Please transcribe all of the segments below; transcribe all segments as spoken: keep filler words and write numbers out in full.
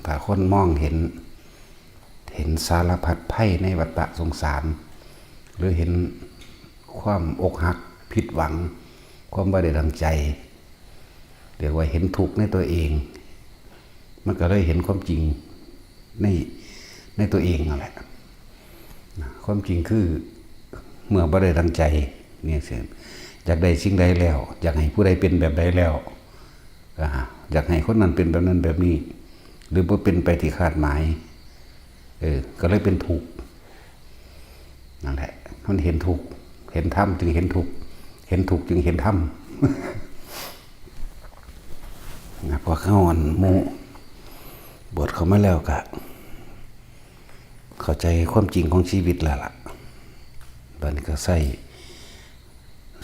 ถ้าคนมองเห็น เห็นสารพัดภัยในวัฏสงสาร หรือเห็นความอกหัก ผิดหวัง ความบ่ได้ดังใจ เรียกว่าเห็นทุกข์ในตัวเอง มันก็เลยเห็นความจริงใน ในตัวเองนั่นแหละ ความจริงคือเมื่อบ่ได้ดังใจ เนี่ยเสีย อยากได้สิ่งใดแล้ว อยากให้ผู้ใดเป็นแบบใดแล้ว อ่า อยากให้คนนั้นเป็นแบบนั้นแบบนี้ หรือบ่เป็นไปที่คาดหมาย เออ ก็เลยเป็นทุกข์ นั่นแหละ มันเห็นทุกข์ เห็นธรรมจึงเห็นทุกข์ เห็นทุกข์จึงเห็นธรรม นะ พอเข้าอันหมู่ บวชเข้ามาแล้วก็ เข้าใจความจริงของชีวิตแล้วล่ะ บัดนี้ก็ใช้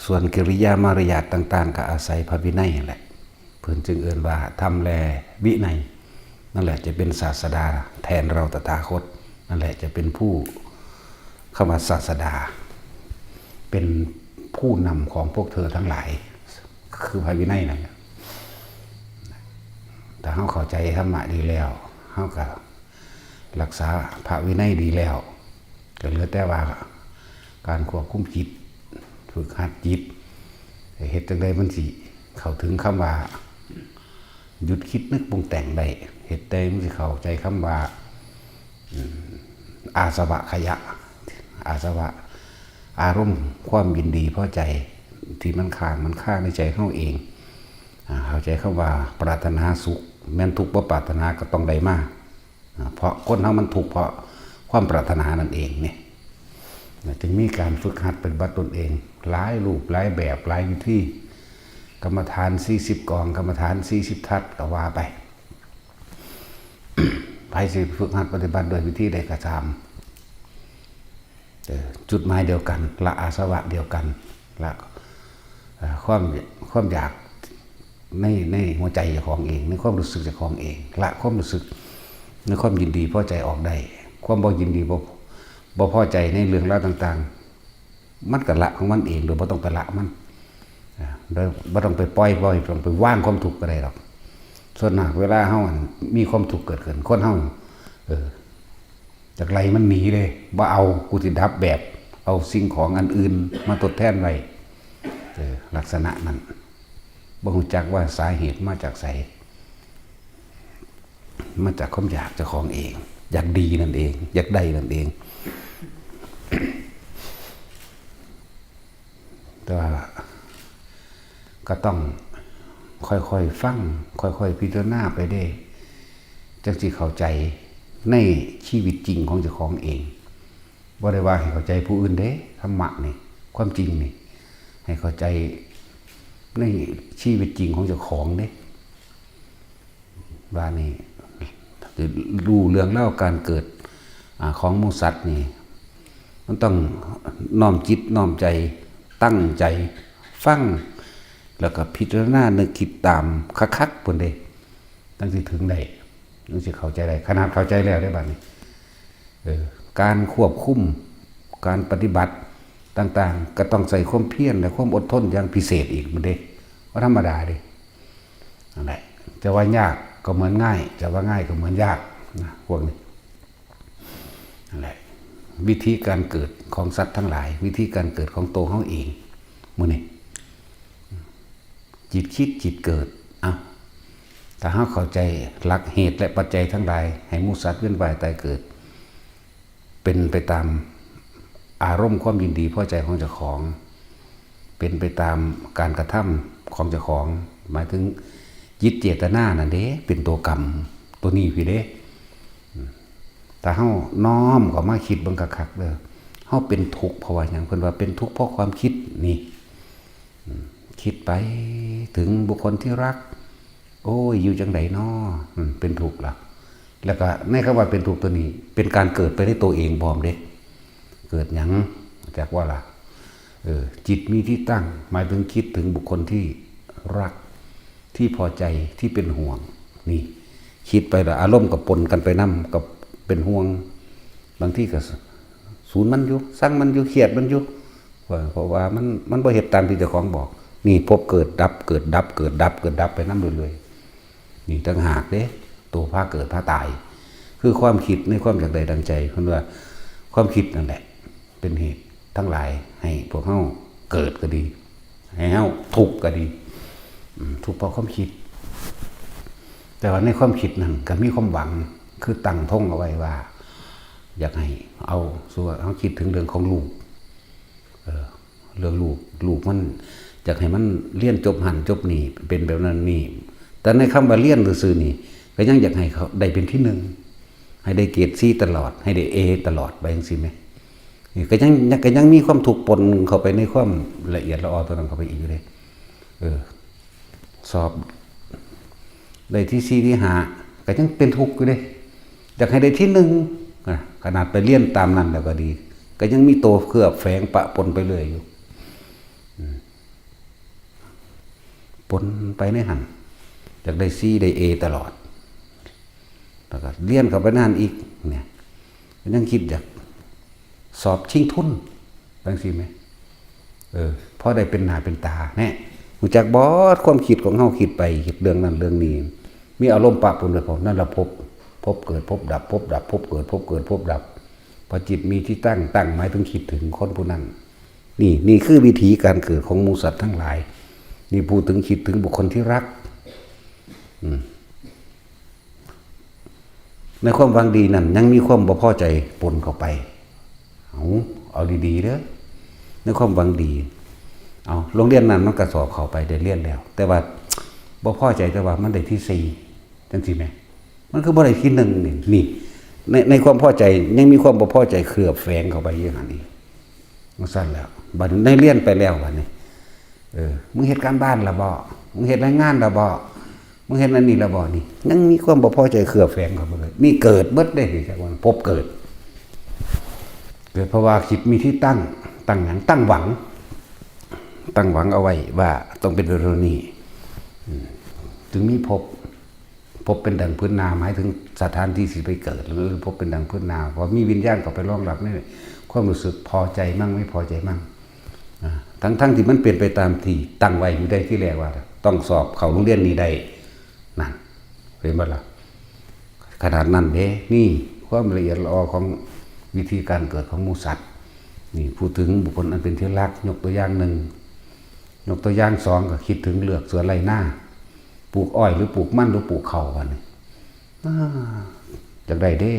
ส่วนกิริยามารยาทต่างๆ ก็อาศัยพระวินัยนั่นแหละ เพิ่นจึงเอิ้นว่าธรรมและวินัย นั่นแหละจะเป็นศาสดาแทนเราตถาคต นั่นแหละจะเป็นผู้ คำว่าศาสดา เป็นผู้นำของพวกเธอทั้งหลาย คือพระวินัยนั่นแหละ ถ้าเฮาเข้าใจธรรมะดีแล้ว เฮาก็รักษาพระวินัยดีแล้ว ก็เหลือแต่ว่าการควบคุมจิต ฝึกหัดจิต เฮ็ดจั่งใดมันสิเข้าถึงคำว่า หยุดคิดนึกปรุงแต่งได้ เฮ็ดได้มันสิเข้าใจคำว่า อืม อาสวะขยะ อาสวะ อารมณ์ความยินดีพอใจ ที่มันค้างมันคาในใจเฮาเอง อ่า เข้าใจคำว่าปรารถนาสุข แม่นทุกข์บ่ปรารถนาก็ต้องได้มา อ่า เพราะคนเฮามันทุกข์เพราะความปรารถนานั่นเองเนี่ย จึงมีการฝึกหัดปฏิบัติตนเอง หลายรูปหลายแบบหลายวิธี กรรมฐานสี่สิบกอง กรรมฐานสี่สิบทัศน์ก็ว่าไป ไผสิฝึกหัดปฏิบัติโดยวิธีใดก็ตาม เออ จุดหมายเดียวกัน ละอาสวะเดียวกัน ละ เอ่อ ความ ความอยากใน ในหัวใจเจ้าของเอง ในความรู้สึกเจ้าของเอง ละความรู้สึกในความยินดีพอใจออกได้ ความบ่ยินดีบ่ บ่พอใจในเรื่องราวต่างๆ มันก็ละของมันเอง โดยบ่ต้องไปละมัน อ่า โดยบ่ต้องไปปล่อย บ่ต้องไปวางความทุกข์ก็ได้ดอก ส่วนมากเวลาเฮา อัน มีความทุกข์เกิดขึ้น คนเฮา เออ อยากไล่มันหนีเลย บ่เอา กูสิดับแบบ เอาสิ่งของอันอื่นมาทดแทนไว้ เออ ลักษณะนั้น บ่รู้จักว่าสาเหตุมาจากไส มาจากความอยากเจ้าของเอง อยากดีนั่นเอง อยากได้นั่นเอง แต่ว่าก็ต้องค่อยๆฟัง ค่อยๆพิจารณาไปเด้ จั่งสิเข้าใจในชีวิตจริงของเจ้าของเอง บ่ได้ว่าให้เข้าใจผู้อื่นเด้ ธรรมะนี่ ความจริงนี่ ให้เข้าใจในชีวิตจริงของเจ้าของเด้ ว่านี่ รู้เรื่องราวการเกิด อ่า ของหมู่สัตว์นี่ มันต้องน้อมจิตน้อมใจ ตั้งใจฟัง แล้วก็พิจารณานึกคิดตามคักๆพุ้นเด้ จั่งสิถึงได้ จั่งสิเข้าใจได้ ขนาดเข้าใจแล้วเด้บัดนี้ เออ การควบคุม การปฏิบัติต่างๆ ก็ต้องใช้ความเพียรและความอดทนอย่างพิเศษอีกพุ้นเด้ บ่ธรรมดาเด้ นั่นแหละ จะว่ายากก็เหมือนง่าย จะว่าง่ายก็เหมือนยากนะ พวกนี้ นั่นแหละ วิธีการเกิดของสัตว์ทั้งหลาย วิธีการเกิดของตัวเฮาเอง มื้อนี้ จิตคิดจิตเกิด เอ้า ถ้าเฮาเข้าใจหลักเหตุและปัจจัยทั้งหลาย ให้หมู่สัตว์เวียนว่ายตายเกิด เป็นไปตามอารมณ์ความยินดีพอใจของเจ้าของ เป็นไปตามการกระทำของเจ้าของ หมายถึงจิตเจตนานั่นเด้ เป็นตัวกรรม ตัวนี้พี้เด้ ถ้าเฮาน้อมเข้ามาคิดเบิ่งคักๆเด้อ เฮาเป็นทุกข์เพราะว่าหยัง เพิ่นว่าเป็นทุกข์เพราะความคิดนี่ อืม คิดไปถึงบุคคลที่รัก โอ้ย อยู่จั่งใดน้อ อืม เป็นทุกข์ละ แล้วก็ในคำว่าเป็นทุกข์ตัวนี้ เป็นการเกิดไปในตัวเองพร้อมเด้ เกิดหยัง จักว่าล่ะ เออ จิตมีที่ตั้ง หมายถึงคิดถึงบุคคลที่รัก ที่พอใจ ที่เป็นห่วง นี่ คิดไปแล้วอารมณ์ก็ปนกันไปนำ กับเป็นห่วง บางทีก็สูนมันอยู่ ซังมันอยู่ เครียดมันอยู่ ว่า เพราะว่ามัน มันบ่เฮ็ดตามที่เจ้าของบอก นี่พบเกิดดับ เกิดดับ เกิดดับ เกิดดับไปนำเรื่อยๆ นี่ต่างหากเด้ ตัวพาเกิดพาตาย คือความคิดในความอยากได้ดังใจ เพิ่นว่าความคิดนั่นแหละ เป็นเหตุทั้งหลายให้พวกเฮาเกิดก็ดี ให้เฮาทุกข์ก็ดี อืม ทุกข์เพราะความคิด แต่ว่าในความคิดนั่นก็มีความหวัง คือตั้งธงเอาไว้ว่า อยากให้เอา สมมุติว่าเฮาคิดถึงเรื่องของลูก เออ เรื่องลูก ลูกมันอยากให้มันเรียนจบหั่นจบนี่ เป็นแบบนั้นนี่ แต่ในคำว่าเรียนซื่อๆนี่ ก็ยังอยากให้เขาได้เป็นที่หนึ่ง ให้ได้เกรดซีตลอด ให้ได้เอตลอด ไปจังซี่แหม นี่ก็ยัง ก็ยังมีความทุกข์ปนเข้าไปในความละเอียดละออตัวนั้นเข้าไปอีกอยู่เด้ เออ สอบได้ที่สี่ที่ห้า ก็ยังเป็นทุกข์อยู่เด้ อยากให้ได้ที่หนึ่ง อ่ะ ขนาดไปเรียนตามนั้นแล้วก็ดี ก็ยังมีตัวเคลือบแฝงปะปนไปเรื่อยอยู่ อืม ปนไปในหั่น อยากได้ซีได้เอตลอด แล้วก็เรียนเข้าไปในหั่นอีก เนี่ย ก็ยังคิดอยากสอบชิงทุน จังซี่แหม เออ พอได้เป็นหน้าเป็นตา แน่ รู้จักบ่ ความคิดของเฮาคิดไป คิดเรื่องนั้นเรื่องนี้ มีอารมณ์ปะปนไปพร้อม นั่นละภพ ภพเกิด ภพดับ ภพดับ ภพเกิด ภพเกิด ภพดับ พอจิตมีที่ตั้ง ตั้งหมายถึงคิดถึงคนผู้นั้น นี่ นี่คือวิธีการเกิดของหมู่สัตว์ทั้งหลาย นี่พูดถึงคิดถึงบุคคลที่รัก อืม ในความหวังดีนั่นยังมีความบ่พอใจปนเข้าไป เอา เอาดีๆเด้อ ในความหวังดี เอา โรงเรียนนั้นมันก็สอบเข้าไปได้เรียนแล้ว แต่ว่าบ่พอใจแต่ว่ามันได้ที่สี่ จังซี่แหม มันคือบ่ได้ที่หนึ่งนี่ นี่ ใน ในความพอใจยังมีความบ่พอใจเคลือบแฝงเข้าไปอยู่หั่นอีก จังซั่นแล้ว บัดนี้ได้เรียนไปแล้วบัดนี้ เออ มึงเฮ็ดการบ้านละบ่ มึงเฮ็ดรายงานละบ่ มึงเฮ็ดอันนี้ละบ่ นี่ ยังมีความบ่พอใจเคลือบแฝงเข้าไปเลย นี่เกิดเบิดเด้ จักว่าภพเกิด เกิดเพราะว่าคิดมีที่ตั้ง ตั้งหยัง ตั้งหวัง ตั้งหวังเอาไว้ว่าต้องเป็นแบบนี้ อืม จึงมีภพ ภพเป็นดังพื้นนา หมายถึงสถานที่สิไปเกิด หรือภพเป็นดังพื้นนา พอมีวิญญาณเข้าไปรองรับนี่ ความรู้สึกพอใจมั่งไม่พอใจมั่ง อ่า ทั้งๆที่มันเป็นไปตามที่ตั้งไว้อยู่ได้ที่แรกว่า ต้องสอบเข้าโรงเรียนนี้ได้ นั่น เห็นบ่ล่ะ ขนาดนั้นเด้ นี่ความละเอียดละออของวิธีการเกิดของหมู่สัตว์ นี่พูดถึงบุคคลอันเป็นที่รัก ยกตัวอย่างหนึ่ง ยกตัวอย่างสองก็คิดถึงเลือกสวนไร่นา ปลูกอ้อยหรือปลูกมันหรือปลูกข้าวบัดนี้ อ่า อยากได้เด้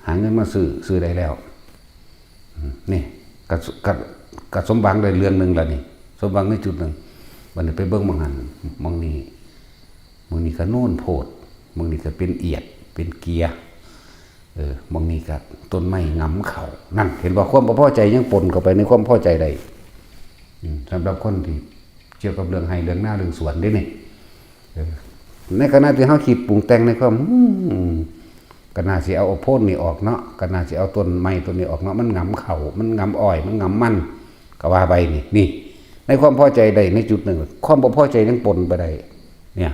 หาเงินมาซื้อ ซื้อได้แล้ว อืม นี่ ก็ ก็ ก็สมหวังได้เรื่องหนึ่งแล้วนี่ สมหวังในจุดหนึ่ง บัดนี้ไปเบิ่งหม่องหั่น หม่องนี้ หม่องนี้ก็โน่นโพด หม่องนี้ก็เป็นเอียด เป็นเกีย เออ หม่องนี้ก็ต้นไม้งำเข้า นั่น เห็นบ่ ความบ่พอใจยังปนเข้าไปในความพอใจได้ อืม สำหรับคนที่เกี่ยวกับเรื่องไร่เรื่องนาเรื่องสวนเด้นี่ เออ ในขณะที่เฮาคิดปรุงแต่งในความ อืม ก็น่าสิเอาโพนนี่ออกเนาะ ก็น่าสิเอาต้นไม้ต้นนี้ออกเนาะ มันงำเข้า มันงำอ้อย มันงำมัน ก็ว่าไปนี่ นี่ ในความพอใจได้ในจุดหนึ่ง ความบ่พอใจยังปนไปได้ เนี่ย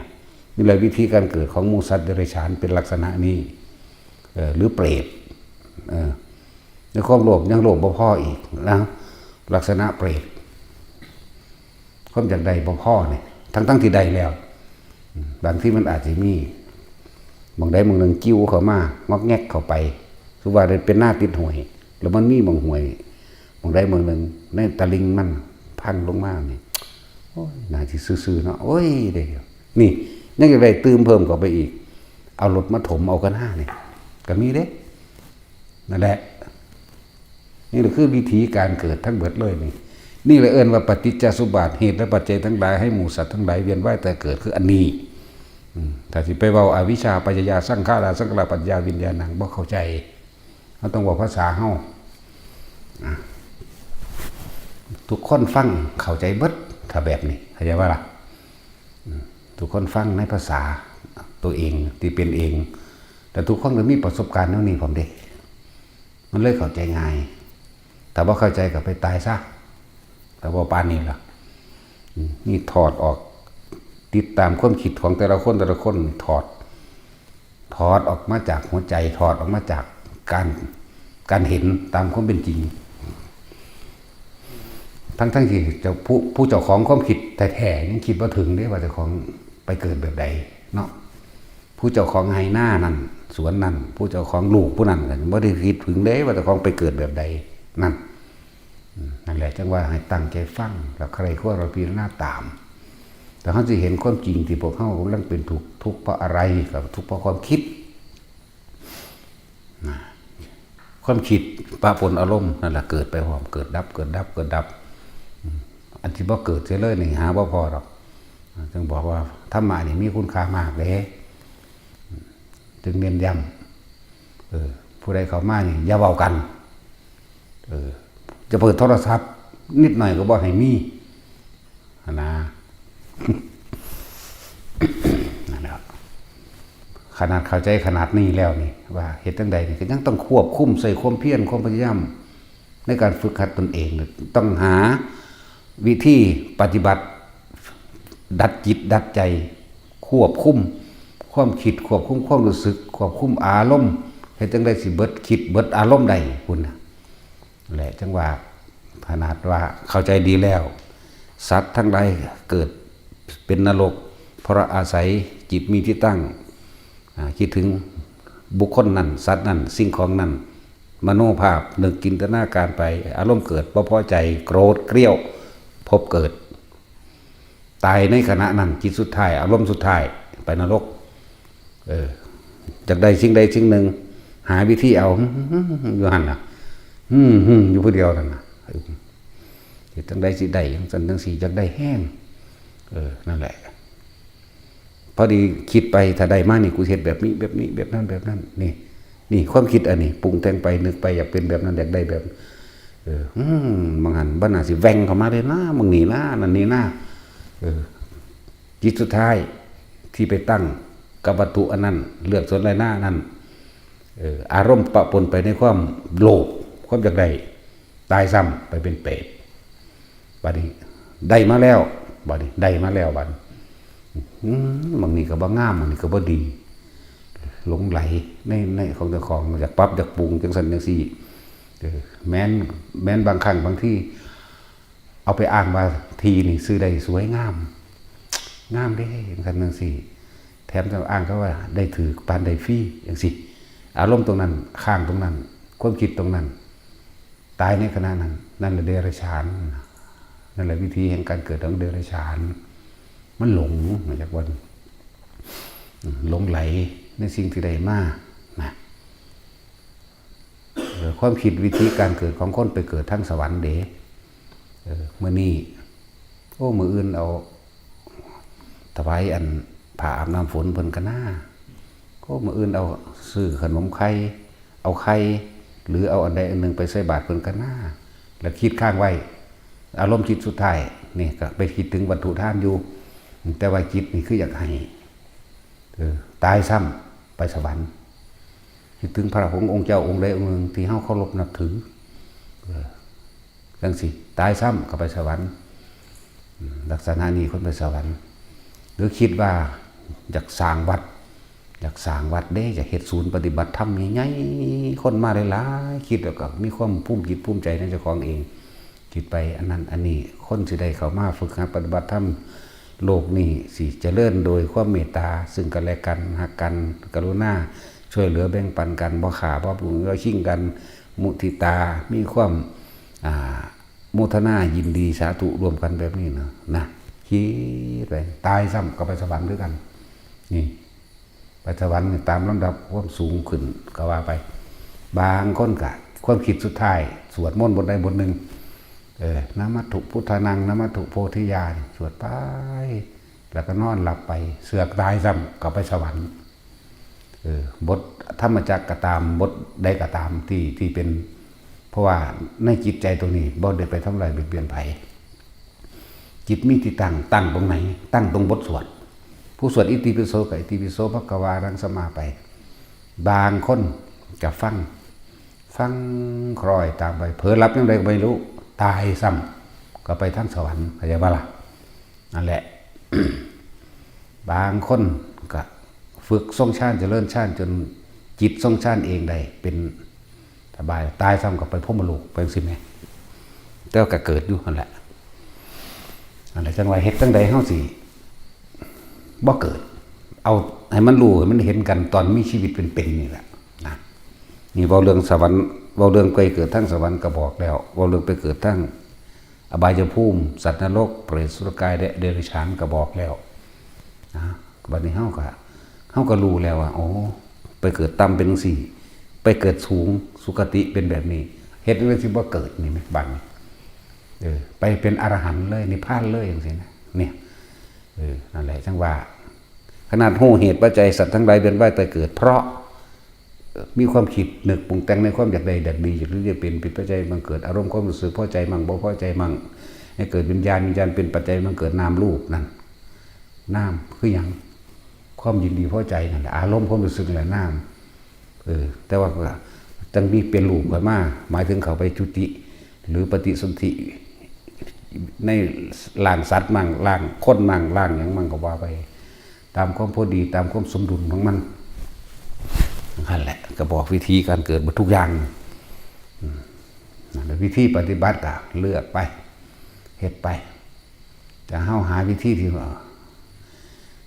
นี่แหละวิธีการเกิดของหมู่สัตว์เดรัจฉานเป็นลักษณะนี้ เออ หรือเปรต เออ ในความโลภยังโลภบ่พออีกนะ ลักษณะเปรต ความอยากได้บ่พอนี่ ทั้งๆที่ได้แล้ว อืม บางทีมันอาจสิมี หม่องใดหม่องหนึ่งกิ้วเข้ามา งอกแงกเข้าไป คือว่าได้เป็นนาติดห้วย แล้วมันมีหม่องห้วย หม่องใดหม่องหนึ่ง ในตะลิ่งมันพังลงมานี่ โอ้ย น่าสิซื่อๆเนาะ โอ้ย ได้อยู่ นี่ ยังอยากได้ตื่มเพิ่มเข้าไปอีก เอารถมาถมเอากะนานี่ ก็มีเด้ นั่นแหละ นี่แหละคือวิธีการเกิดทั้งเบิดเลยนี่ นี่แหละเอิ้นว่าปฏิจจสมบัติ เหตุและปัจจัยทั้งหลายให้หมู่สัตว์ทั้งหลายเวียนว่ายตายเกิดคืออันนี้ อืม ถ้าสิไปเว้าอวิชชาปัจจยาสังขารา สังขาราปัจจยาวิญญาณัง บ่เข้าใจ เฮาต้องเว้าภาษาเฮา อ่ะ ทุกคนฟังเข้าใจเบิด ถ้าแบบนี้ เข้าใจบ่ล่ะ อืม ทุกคนฟังในภาษาตัวเองที่เป็นเอง แต่ทุกคนก็มีประสบการณ์แนวนี้พร้อมเด้ มันเลยเข้าใจง่าย ถ้าบ่เข้าใจก็ไปตายซะ ถ้าบ่ปานนี้ล่ะ อืม นี่ถอดออก ติดตามความคิดของแต่ละคน แต่ละคนนี่ถอด ถอดออกมาจากหัวใจ ถอดออกมาจากการ การเห็นตามความเป็นจริง ทั้งๆที่เจ้าผู้ ผู้เจ้าของความคิดแท้ๆยังคิดบ่ถึงเด้ว่าเจ้าของไปเกิดแบบใดเนาะ พ ผู้เจ้าของไฮ่นานั่น สวนนั่น ผู้เจ้าของลูกผู้นั้นก็บ่ได้คิดถึงเด้ว่าเจ้าของไปเกิดแบบใดนั่น อืม นั่นแหละ จั่งว่าให้ตั้งใจฟัง แล้วใคร่ครวญพิจารณาตาม แต่เฮาสิเห็นความจริงที่พวกเฮากำลังเป็นทุกข์ ทุกข์เพราะอะไร ก็ทุกข์เพราะความคิด นะ ความคิดปะปนอารมณ์นั่นแหละ เกิดไปพร้อม เกิดดับ เกิดดับ เกิดดับ อืม อันที่บ่เกิดเสียเลยนี่หาบ่พ้อดอก จึงบอกว่าธรรมะนี่มีคุณค่ามากเด้ จึงเน้นย้ำ เออ ผู้ใดเข้ามานี่อย่าเว้ากัน เออ จะเปิดโทรศัพท์นิดหน่อยก็บ่ให้มี หั้นนะ นั่นแหละ ขนาดเข้าใจขนาดนี้แล้วนี่ ว่าเฮ็ดจั่งใดนี่ก็ยังต้องควบคุม ใส่ความเพียร ความพยายาม ในการฝึกหัดตนเอง ต้องหาวิธีปฏิบัติ ดัดจิตดัดใจ ควบคุมความคิด ควบคุมความรู้สึก ควบคุมอารมณ์ เฮ็ดจั่งใดสิเบิดคิดเบิดอารมณ์ได้พุ้นน่ะ และจั่งว่า ขนาดว่าเข้าใจดีแล้ว สัตว์ทั้งหลายเกิดเป็นนรก เพราะอาศัยจิตมีที่ตั้ง อ่า คิดถึงบุคคลนั้น สัตว์นั้น สิ่งของนั้น มโนภาพ นึกจินตนาการไป อารมณ์เกิด บ่พอใจ โกรธ เกรี้ยว พบเกิด ตายในขณะนั้น จิตสุดท้าย อารมณ์สุดท้าย ไปนรก เออ อยากได้สิ่งใดสิ่งหนึ่ง หาวิธีเอา อยู่หั่นน่ะ อืม อืม อยู่ผู้เดียวนั่นน่ะ เออ เฮ็ดจั่งใดสิได้จั่งซั้นจั่งซี้ อยากได้แฮง เออ นั่นแหละ พอดีคิดไป ถ้าได้มานี่ กูสิเฮ็ดแบบนี้ แบบนี้ แบบนั้น แบบนั้น นี่ นี่ความคิดอันนี้ ปรุงแต่งไป นึกไป อยากเป็นแบบนั้น อยากได้แบบ เออ อืม บางหั้น บ่น่าสิแหว่งเข้ามาเลยนะ บางนี่นะ นั่นนี่นะ เออ จิตสุดท้ายที่ไปตั้งกับวัตถุอันนั้น เลือกสวนไร่นานั้น เออ อารมณ์ปะปนไปในความโลภ ความอยากได้ ตายซ้ำไปเป็นเปรต บัดนี้ ได้มาแล้ว บัดนี้ ได้มาแล้ว บัดนี้ อืม บางนี่ก็บ่งาม บางนี่ก็บ่ดี หลงใหลใน ในของเจ้าของ อยากปรับ อยากปรุง จั่งซั้นจั่งซี้ เออ แม้น แม้นบางครั้งบางที เอาไปอ้างว่าที่นี่ซื้อได้สวยงาม งามเด้ จั่งซั้นจั่งซี้ แถมจะอ้างเขาว่าได้ถืก ปานได้ฟรี จั่งซี้ อารมณ์ตรงนั้น ค้างตรงนั้น ความคิดตรงนั้น ตายในขณะนั้น นั่นแหละเดรัจฉาน นั่นแหละวิธีแห่งการเกิดของเดรัจฉาน มันหลง มาจากวัน หลงใหลในสิ่งที่ได้มา นะ เออ ความคิดวิธีการเกิดของคนไปเกิดทางสวรรค์เด้ เออ มื้อนี้ โอ้ มื้ออื่นเอา ถวายอันผ้าอาบน้ำฝนเพิ่นกะนา โอ้ มื้ออื่นเอาซื้อขนมไข่ เอาไข่ หรือเอาอันใดอันหนึ่งไปใส่บาตรเพิ่นกะนา แล้วคิดค้างไว้ อารมณ์จิตสุดท้าย นี่ก็ไปคิดถึงวัตถุทานอยู่ แต่ว่าจิตนี่คืออยากให้ เออ ตายซ้ำไปสวรรค์ คิดถึงพระองค์ องค์เจ้าองค์ใดองค์หนึ่งที่เฮาเคารพนับถือ เออ จั่งซี้ ตายซ้ำก็ไปสวรรค์ อืม ลักษณะนี้คนไปสวรรค์ หรือคิดว่าอยากสร้างวัด อยากสร้างวัดเด้ อยากเฮ็ดศูนย์ปฏิบัติธรรมใหญ่ๆ คนมาหลายๆ คิดแล้วก็มีความภูมิจิตภูมิใจในเจ้าของเอง คิดไปอันนั้นอันนี้ คนสิได้เข้ามาฝึกหัดปฏิบัติธรรม โลกนี้สิเจริญโดยความเมตตา ซึ่งกันและกัน ฮักกัน กรุณา ช่วยเหลือแบ่งปันกัน บ่ฆ่า บ่ปรุง บ่ชิงกัน มุทิตา มีความ อ่า โมทนายินดีสาธุร่วมกันแบบนี้นะ นะ คิดไป ตายซ้ำก็ไปสวรรค์คือกัน นี่ ไปสวรรค์นี่ตามลำดับความสูงขึ้นก็ว่าไป บางคนก็ความคิดสุดท้าย สวดมนต์บทใดบทหนึ่ง เออ นะมัตถุพุทธานัง นะมัตถุโพธิญาณ สวดไป แล้วก็นอนหลับไป เสือกตายซ้ำก็ไปสวรรค์ เออ บทธรรมจักรก็ตาม บทใดก็ตามที่ ที่เป็น เพราะว่าในจิตใจตรงนี้บ่ได้ไปทำลายเบียดเบียนไผ จิตมีที่ตั้ง ตั้งตรงไหน ตั้งตรงบทสวด ผู้สวดอิติปิโสก็อิติปิโสภะคะวาอะระหังสัมมาไป บางคนก็ฟัง ฟังคล้อยตามไป เผลอหลับยามใดก็ไม่รู้ ตายซ้ำก็ไปทางสวรรค์ เข้าใจบ่ล่ะ นั่นแหละ บางคนก็ฝึกทรงฌาน เจริญฌาน จนจิตทรงฌานเองได้ เป็นสบาย ตายซ้ำก็ไปพรหมโลก ไปจั่งซี้แหม แต่ว่าก็เกิดอยู่นั่นแหละ นั่นแหละ จั่งว่าเฮ็ดจั่งใดเฮาสิบ่เกิด เอาให้มันรู้ให้มันเห็นกันตอนมีชีวิตเป็นๆนี่แหละนะ นี่เว้าเรื่องสวรรค์ เว้าเรื่องไปเกิดทางสวรรค์ก็บอกแล้ว เว้าเรื่องไปเกิดทางอบายภูมิ สัตว์นรก เปรต อสุรกาย และเดรัจฉานก็บอกแล้วนะ บัดนี้เฮาก็ เฮาก็รู้แล้วว่า โอ้ ไปเกิดต่ำเป็นจั่งซี้ ไปเกิดสูง สุคติเป็นแบบนี้ เฮ็ดจั่งใดสิบ่เกิดนี่แหม บัดนี้ เออ ไปเป็นอรหันต์เลย นิพพานเลยจั่งซี้นะ เนี่ย เออ นั่นแหละ จั่งว่า ขนาดรู้เหตุปัจจัยสัตว์ทั้งหลายเวียนว่ายตายเกิด เพราะ เอ่อ มีความคิดนึกปรุงแต่งในความอยากได้ อยากดี อยากดี อยากเป็น เป็นปัจจัยบังเกิด อารมณ์ความรู้สึกพอใจมั่ง บ่พอใจมั่ง ให้เกิดวิญญาณ วิญญาณเป็นปัจจัยบังเกิดนามรูปนั่น นามคือหยัง ความยินดีพอใจนั่นแหละ อารมณ์ความรู้สึกนั่นแหละนาม เออ แต่ว่าก็จั่งมีเป็นรูปขึ้นมา หมายถึงเข้าไปจุติ หรือปฏิสนธิ ในร่างสัตว์มั่ง ร่างคนมั่ง ร่างหยังมั่งก็ว่าไป ตามความพอดี ตามความสมดุลของมัน นั่นแหละ ก็บอกวิธีการเกิดหมดทุกอย่าง อืม นั่นแหละ วิธีปฏิบัติก็เลือกไป เฮ็ดไป แต่เฮาหาวิธีที่ว่า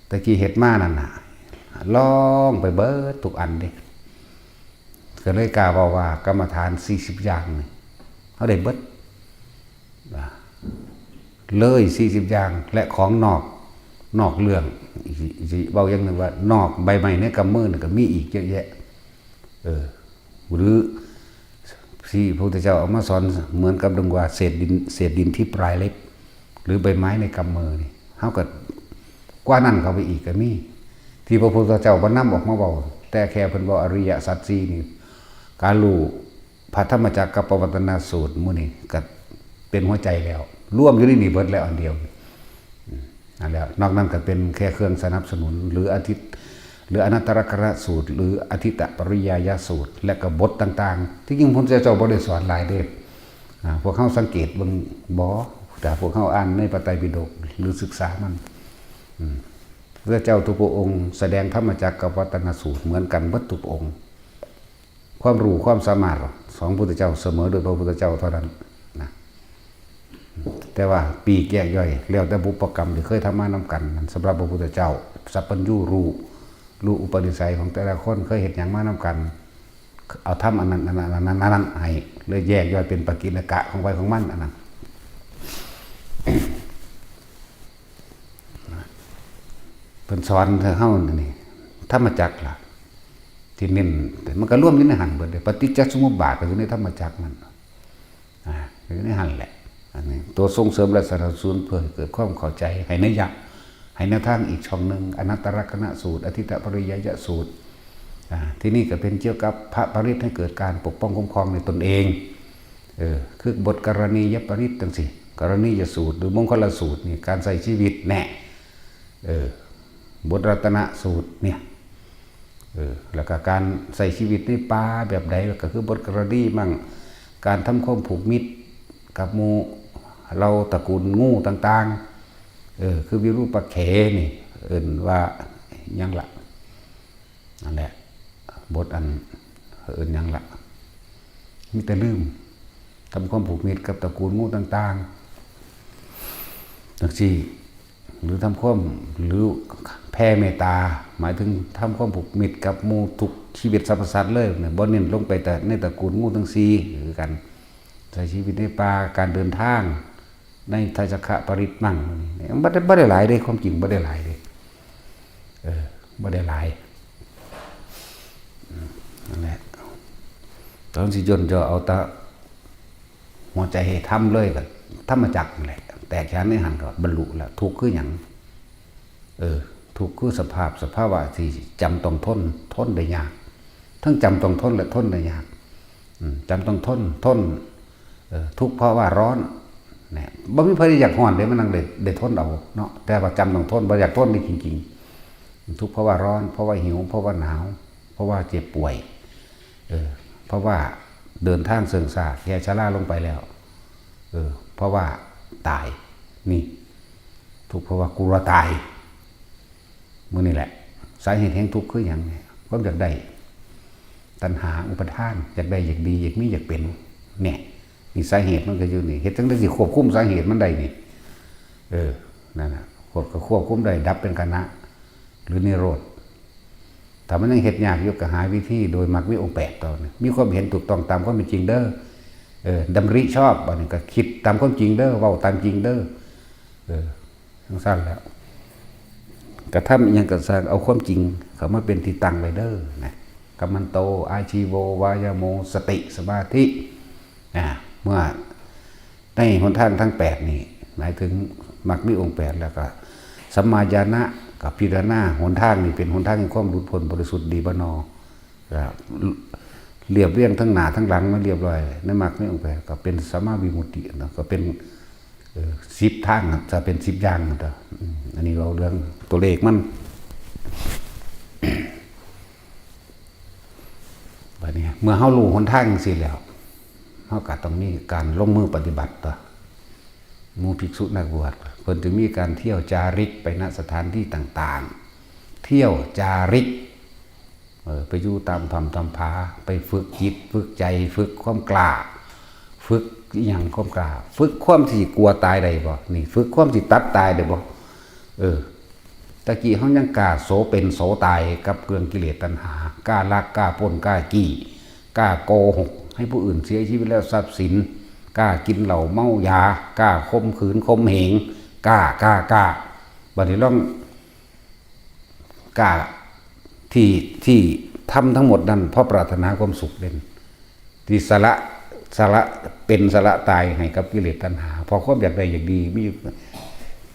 ตะกี้เฮ็ดมานั่นน่ะ ลองไปเบิดทุกอันเด้ ก็เลยกล้าเว้าว่ากรรมฐานสี่สิบอย่างนี่ เฮาได้เบิด เลยสี่สิบอย่าง และของนอก นอกเรื่อง สิ สิเว้าอย่างหนึ่งว่า นอกใบไม้ในกำมือนี่ก็มีอีกเยอะแยะ เออ หรือที่พระพุทธเจ้าเอามาสอนเหมือนกับดังว่าเศษดิน เศษดินที่ปลายเล็บ หรือใบไม้ในกำมือนี่ เฮาก็กว่านั้นเข้าไปอีกก็มี ที่พระพุทธเจ้าบ่นำออกมาเว้า แต่แค่เพิ่นเว้าอริยสัจสี่นี่ การรู้พระธรรมจักรกัปปวัตตนสูตรหมู่นี้ก็เป็นหัวใจแล้ว รวมอยู่ในนี่เบิดแล้วอันเดียว อืม นั่นแหละ นอกนั้นก็เป็นแค่เครื่องสนับสนุน หรืออทิต หรืออนัตตลกรณสูตร หรืออทิตตปริยายสูตร และก็บทต่างๆ ที่จริงพระพุทธเจ้าบ่ได้สอนหลายเด้ อ่า พวกเฮาสังเกตเบิ่งบ่ ถ้าพวกเฮาอ่านในพระไตรปิฎก หรือศึกษามัน อืม พระเจ้าทุกพระองค์แสดงธรรมจักรกัปปวัตตนสูตรเหมือนกันเบิดทุกพระองค์ ความรู้ความสามารถของพระพุทธเจ้าเสมอโดยพระพุทธเจ้าเท่านั้นนะ แต่ว่าปลีกแยกย่อย แล้วแต่บุพกรรมที่เคยทำมานำกัน นั่นสำหรับพระพุทธเจ้า สัพพัญญูรู้ รู้อุปนิสัยของแต่ละคน เคยเฮ็ดหยังมานำกัน เอาธรรมอันนั้น อันนั้น อันนั้น อันนั้นให้ เลยแยกย่อยเป็นปกิณกะของไผของมัน อันนั้น เพิ่นสอนให้เฮานี่ ธรรมจักรล่ะ ที่เน้น แต่มันก็รวมอยู่ในหั่นเบิดเด้ ปฏิจจสมุปบาทก็อยู่ในธรรมจักรนั่น อ่า อยู่ในหั่นแหละ อันนี้ตัวส่งเสริมและสนับสนุนเพื่อให้เกิดความเข้าใจ ให้นัยยะ ให้แนวทางอีกช่องหนึ่ง อนัตตลกรณสูตร อทิตตปริยายสูตร อ่า ที่นี่ก็เป็นเกี่ยวกับพระปริตรให้เกิดการปกป้องคุ้มครองในตนเอง เออ คือบทกรณียปริตรจั่งซี้ กรณียสูตร หรือมงคลสูตรนี่ การใช้ชีวิตแน่ เออ บทรัตนสูตรเนี่ย เออ แล้วก็การใช้ชีวิตในป่าแบบใด ก็คือบทกรณีมั่ง การทำความผูกมิตรกับหมู่เหล่าตระกูลงูต่างๆ เออ คือวิรูปเขนี่ เอิ้นว่าหยังละ นั่นแหละ บทอัน เอิ้นหยังละ มีแต่ลืม ทำความผูกมิตรกับตระกูลงูต่างๆ จั่งซี้ หรือทำความ หรือแผ่เมตตา หมายถึงทำความผูกมิตรกับหมู่ทุกชีวิตสรรพสัตว์เลยเนี่ย บ่เน้นลงไปแต่ในตระกูลงูทั้งสี่ คือกัน ใช้ชีวิตในป่า การเดินทาง ในไตรสักขปริตรมั่ง มันบ่ได้ บ่ได้หลายเด้ ความจริงบ่ได้หลายเด้ เออ บ่ได้หลาย อืม นั่นแหละ ตอนสิย่นย่อเอาแต่หัวใจให้ทำเลยก็ธรรมจักรนั่นแหละ แตกฉานในหั่นก็บรรลุแล้ว ทุกข์คือหยัง เออ ทุกข์คือสภาพ สภาวะที่จำต้องทน ทนได้ยาก ทั้งจำต้องทนและทนได้ยาก อืม จำต้องทน ทน เออ ทุกข์เพราะว่าร้อน เนี่ย บ่มีไผอยากร้อนเด้ มันนั่งได้ ได้ทนเอาเนาะ แต่ว่าจำต้องทน บ่อยากทนนี่จริงๆ ทุกข์เพราะว่าร้อน เพราะว่าหิว เพราะว่าหนาว เพราะว่าเจ็บป่วย เออ เพราะว่าเดินทางเซิ่งซ่า แก่ชราลงไปแล้ว เออ เพราะว่าตาย นี่ ทุกข์เพราะว่ากลัวตาย มื้อนี้แหละ สาเหตุแห่งทุกข์คือหยังเนี่ย ความอยากได้ ตัณหา อุปาทาน อยากได้ อยากดี อยากมี อยากเป็น เนี่ย นี่สาเหตุมันก็อยู่นี่ เฮ็ดจั่งใดสิควบคุมสาเหตุมันได้นี่ เออ นั่นน่ะ ควบ ก็ควบคุมได้ ดับเป็นขณะ หรือนิโรธ ถ้ามันยังเฮ็ดยากอยู่ก็หาวิธีโดยมรรคมีองค์แปดต่อ มีความเห็นถูกต้องตามความเป็นจริงเด้อ เออ ดำริชอบ อันนี้ก็คิดตามความจริงเด้อ เว้าตามจริงเด้อ เออ จั่งซั้นแหล้ว กระทำอิหยังก็ซ่าง เอาความจริงเข้ามาเป็นที่ตั้งไว้เด้อ นะ กัมมันโต อาชีโว วายาโม สติ สมาธิ อ่า เมื่อในหนทางทั้งแปดนี่ หมายถึงมรรคมีองค์แปด แล้วก็สัมมาญาณะ กับพิจารณาหนทางนี่เป็นหนทางแห่งความหลุดพ้นบริสุทธิ์ดีบ่นอ ก็เรียบเรียงทั้งหน้าทั้งหลังมาเรียบร้อย ในมรรคมีองค์แปด ก็เป็นสัมมาวิมุตติเนาะ ก็เป็น เออ สิบทางน่ะ จะเป็นสิบอย่างน่ะเด้อ อืม อันนี้เว้าเรื่องตัวเลขมัน บัดนี้ เมื่อเฮารู้หนทางจั่งซี้แล้ว เฮาก็ต้องมีการลงมือปฏิบัติต่อ หมู่ภิกษุนักบวช เพิ่นจึงมีการเที่ยวจาริกไปณสถานที่ต่างๆ เที่ยวจาริก เออ ไปอยู่ตามถ้ำตามผา ไปฝึกจิต ฝึกใจ ฝึกความกล้า ฝึกอิหยังความกล้า ฝึกความที่กลัวตายได้บ่ นี่ ฝึกความที่ตัดตายได้บ่ เออ ตะกี้เฮายังกล้าโสเป็นโสตายกับเรื่องกิเลสตัณหา กล้าลัก กล้าปล้น กล้าจี้ กล้าโกหก ให้ผู้อื่นเสียชีวิตแล้วทรัพย์สิน กล้ากินเหล้าเมายา กล้าข่มขืนข่มเหง กล้า กล้า กล้า บัดนี้ลอง กล้า ที่ ที่ทำทั้งหมดนั้น เพราะปรารถนาความสุขเด่น ที่สละ สละ เป็นสละตายให้กับกิเลสตัณหา เพราะความอยากได้อยากดี มีอยู่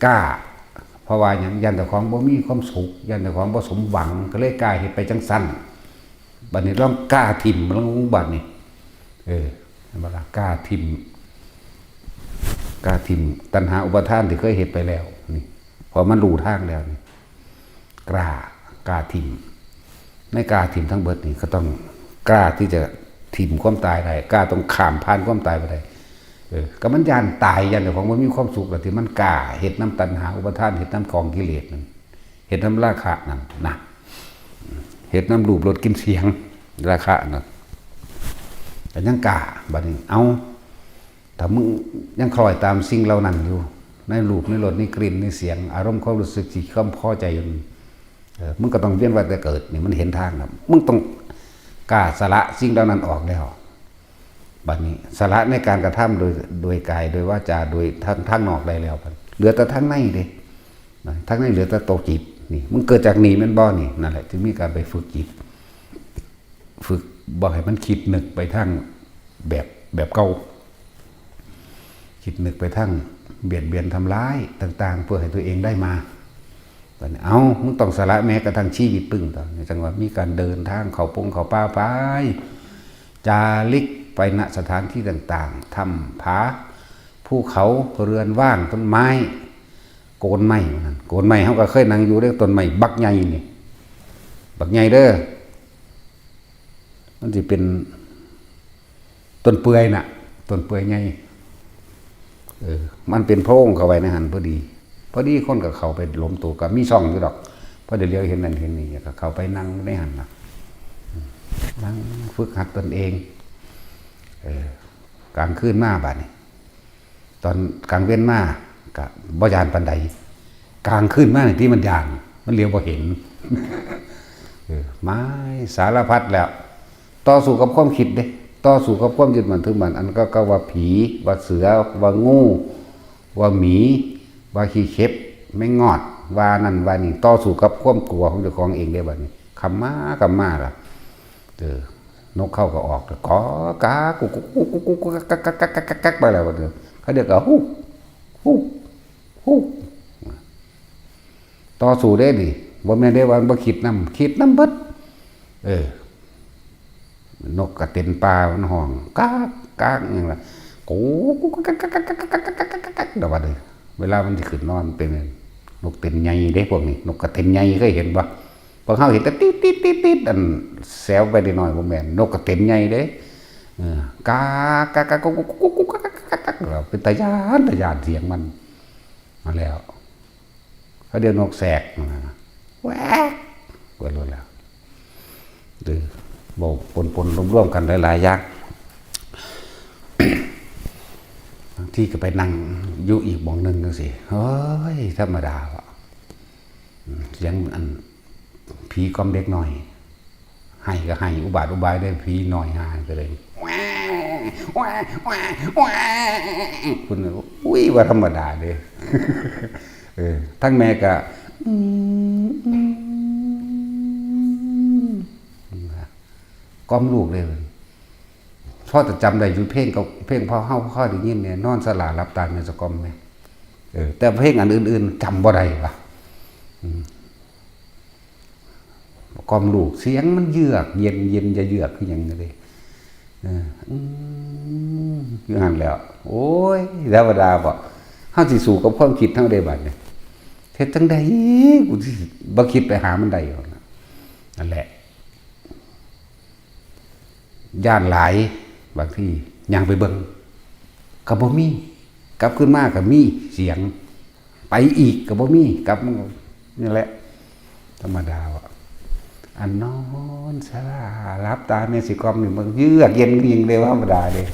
กล้า เพราะว่าหยัง ย้านเจ้าของบ่มีความสุข ย้านเจ้าของบ่สมหวัง ก็เลยกล้าเฮ็ดไปจั่งซั้น บัดนี้ลองกล้าถิ่ม ลองบัดนี้ เออ เห็นบ่ล่ะ กล้าถิ่ม กล้าถิ่มตัณหาอุปาทานที่เคยเฮ็ดไปแล้ว นี่ พอมันรู้ทางแล้วนี่ กล้า กล้าถิ่ม ในกล้าถิ่มทั้งเบิดนี่ก็ต้องกล้าที่จะถิ่มความตายได้ กล้าต้องข้ามผ่านความตายไปได้ เออ ก็มันย้านตาย ย้านเจ้าของบ่มีความสุขแล้วที่มันกล้าเฮ็ดนำตัณหาอุปาทาน เฮ็ดนำกองกิเลสนั่น เฮ็ดนำราคะนั่นนะ เฮ็ดนำรูปรสกลิ่นเสียง ราคะนั่น ก็ยังกล้า บัดนี้ เอ้า ถ้ามึงยังคล้อยตามสิ่งเหล่านั้นอยู่ ในรูป ในรส ในกลิ่น ในเสียง อารมณ์ความรู้สึกที่ความพอใจอยู่นั่น เออ มึงก็ต้องเวียนว่ายแต่เกิด นี่มันเห็นทางแล้ว มึงต้องกล้าสละสิ่งเหล่านั้นออกแล้ว บัดนี้ สละในการกระทำโดย โดยกาย โดยวาจา โดยทาง ทางนอกได้แล้ว เหลือแต่ทางในเด้ นะ ทางในเหลือแต่โตจิต นี่ มึงเกิดจากนี่แม่นบ่นี่ นั่นแหละ จึงมีการไปฝึกจิต ฝึกบ่ให้มันคิดนึกไปทางแบบ แบบเก่า คิดนึกไปทางเบียดเบียนทำร้ายต่างๆ เพื่อให้ตัวเองได้มา บัดนี้ เอ้า มึงต้องสละแม้กระทั่งชีวิตมึงตอนนี้ จั่งว่ามีการเดินทางเข้าปงเข้าป่าไป จาริกไปณสถานที่ต่างๆ ถ้ำผา ภูเขา เรือนว่าง ต้นไม้ โคนไม้นั่น โคนไม้เฮาก็เคยนั่งอยู่เด้อ ต้นไม้บักใหญ่นี่ บักใหญ่เด้อ มันสิเป็นต้นเปื่อยน่ะ ต้นเปื่อยใหญ่ เออ มันเป็นโพรงเข้าไปในหั่นพอดี พอดีคนก็เข้าไปหลวมตัว ก็มีช่องอยู่ดอก พอได้เหลียวเห็นนั่นเห็นนี่ ก็เข้าไปนั่งในหั่นน่ะ นั่งฝึกหัดตนเอง เออ กลางคืนมาบัดนี้ ตอนกลางเว็นมาก็บ่ย้านปานใด กลางคืนมานี่ที่มันย้าน มันเหลียวบ่เห็น เออ หมายสารพัดแล้ว ต่อสู้กับความคิดเด้ ต่อสู้กับความยึดมั่นถือมั่น อันก็ ก็ว่าผี ว่าเสือ ว่างู ว่าหมี ว่าขี้เข็บ แมงงอด ว่านั่นว่านี่ ต่อสู้กับความกลัวของเจ้าของเองเด้บัดนี้ คำมา คำมาล่ะ เออ นกเขาก็ออก กอกา กุกกุกกุกกุกกุกกักกักกักกักกักกักไปแล้วบัดนี้ เขาเรียกก็ฮู้ ฮู้ ฮู้ ต่อสู้เด้นี่ บ่แม่นได้ว่าบ่คิดนำ คิดนำเบิด เออ นกกระเต็นป่ามันฮ้อง กาก กาก หยังล่ะ โก กุกกักกักกักกักกักกักกักกักกัก เดี๋ยวว่าเด้อ เวลามันสิขึ้นนอนเป็นไง นกเต็นใหญ่เด้พวกนี้ นกกระเต็นใหญ่เคยเห็นบ่ พวกเฮาเห็นแต่ติดติดติดติด อันแซวไปนิดหน่อย บ่แม่น นกกระเต็นใหญ่เด้ เออ กาก กาก กาก กุกกุกกุกกุกกักกักกักกัก เป็นตาย้าน ตาย้านเสียงมัน มาแล้ว เขาเรียกนกแสกนะ แวก ไปโลดแล้ว หรือเว้าปนๆ รวมๆ กันหลายๆ อย่าง บางทีก็ไปนั่งอยู่อีกหม่องหนึ่งจั่งซี้ เฮ้ย ธรรมดาว่ะ อืม เสียงอัน ผีกล่อมเด็กน้อย ไห้ก็ไห้อุบาทอุบายได้ ผีน้อยห่าก็เลย คุณ อุ้ย ว่าธรรมดาเด้ เออ ทั้งแม่ก็ อืม อืม กล่อมลูกเลย พอแต่จำได้อยู่เพลงก็ เพลงพอเฮาพอได้ยินเนี่ย นอนสลาหลับตาแม่สะกล่อมแม่ เออ แต่เพลงอันอื่นๆจำบ่ได้ว่ะ อืม กล่อมลูก เสียงมันเยือกเย็น เย็นจะเยือกคือหยังเลย เออ อืม อยู่หั่นแหล้ว โอ้ย ธรรมดาบ่ เฮาสิสู้กับความคิดเฮาได้บัดนี้ เฮ็ดจั่งใด กูสิบ่คิดไปหามันได้หรอกนะ นั่นแหละ ย้านหลาย บางทีย่างไปเบิ่ง ก็บ่มี กลับขึ้นมาก็มีเสียง ไปอีกก็บ่มี กลับมา นี่แหละ ธรรมดาว่ะ อันนอนสลาหลับตาแม่สิกล่อมนี่ มันเยือกเย็นยิ่งเลย ธรรมดาเลย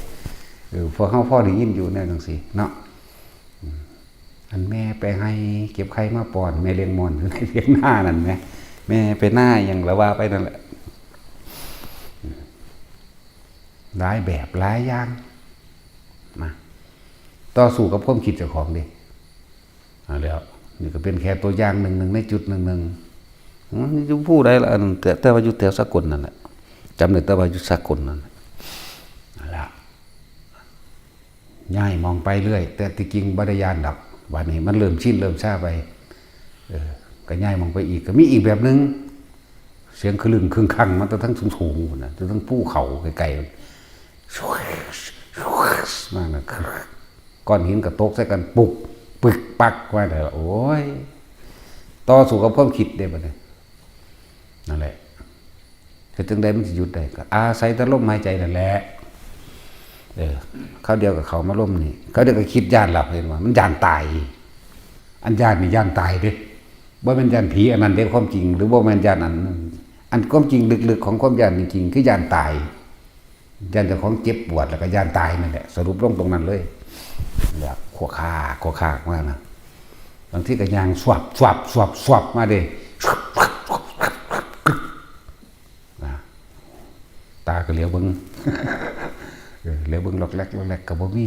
เออ พวกเฮาพอได้ยินอยู่แนวจั่งซี้เนาะ อันแม่ไปไฮ่เก็บไข่มาป้อน แม่เลี้ยงม่อน แม่เลี้ยงนานั่นแหม แม่ไปนาหยังละว่าไปนั่นแหละ หลายแบบหลายอย่าง มา ต่อสู้กับความคิดเจ้าของเด้ เอาแล้ว นี่ก็เป็นแค่ตัวอย่างหนึ่งหนึ่งในจุดหนึ่งหนึ่ง มันอยู่ผู้ใดล่ะ อันนั้น แต่ แต่ว่าอยู่แถวสากลนั่นแหละ จำได้แต่ว่าอยู่สากลนั่นแหละ นั่นล่ะ ย้ายหม่องไปเรื่อย แต่ที่จริงบ่ได้ย้านดอก บัดนี้มันเริ่มชินเริ่มชาไป เออ ก็ย้ายหม่องไปอีก ก็มีอีกแบบหนึ่ง เสียงคลึงคลึงคังมาแต่ทั้งสูงๆพู้นน่ะ แต่ทั้งภูเขาไกลๆ มาน่ะ ก้อนหินก็ตกใส่กัน ปุก ปึก ปัก ว่าแต่ละ โอ้ย ต่อสู้กับความคิดเด้บัดนี้ นั่นแหละ เฮ็ดจั่งใดมันสิหยุดได้ ก็อาศัยแต่ลมหายใจนั่นแหละ เออ คราวเดียวก็เข้ามาลมนี่ คราวเดียวก็คิดย้านแล้ว เห็นบ่ มันย้านตาย อันย้านนี่ย้านตายเด้ บ่แม่นย้านผีอันนั้นเด้ ความจริง หรือบ่แม่นย้านอัน อันความจริงลึกๆของความย้านจริงๆ คือย้านตาย ย้านเจ้าของเจ็บปวด แล้วก็ย้านตายนั่นแหละ สรุปลงตรงนั้นเลย แบบขวาคาก ขวาคากมานะ บางทีก็ย่างสวับ สวับ สวับ สวับมาเด้ นะ ตาก็เหลียวเบิ่ง เออ เหลียวเบิ่งหลอกแหลกหลอกแหลกก็บ่มี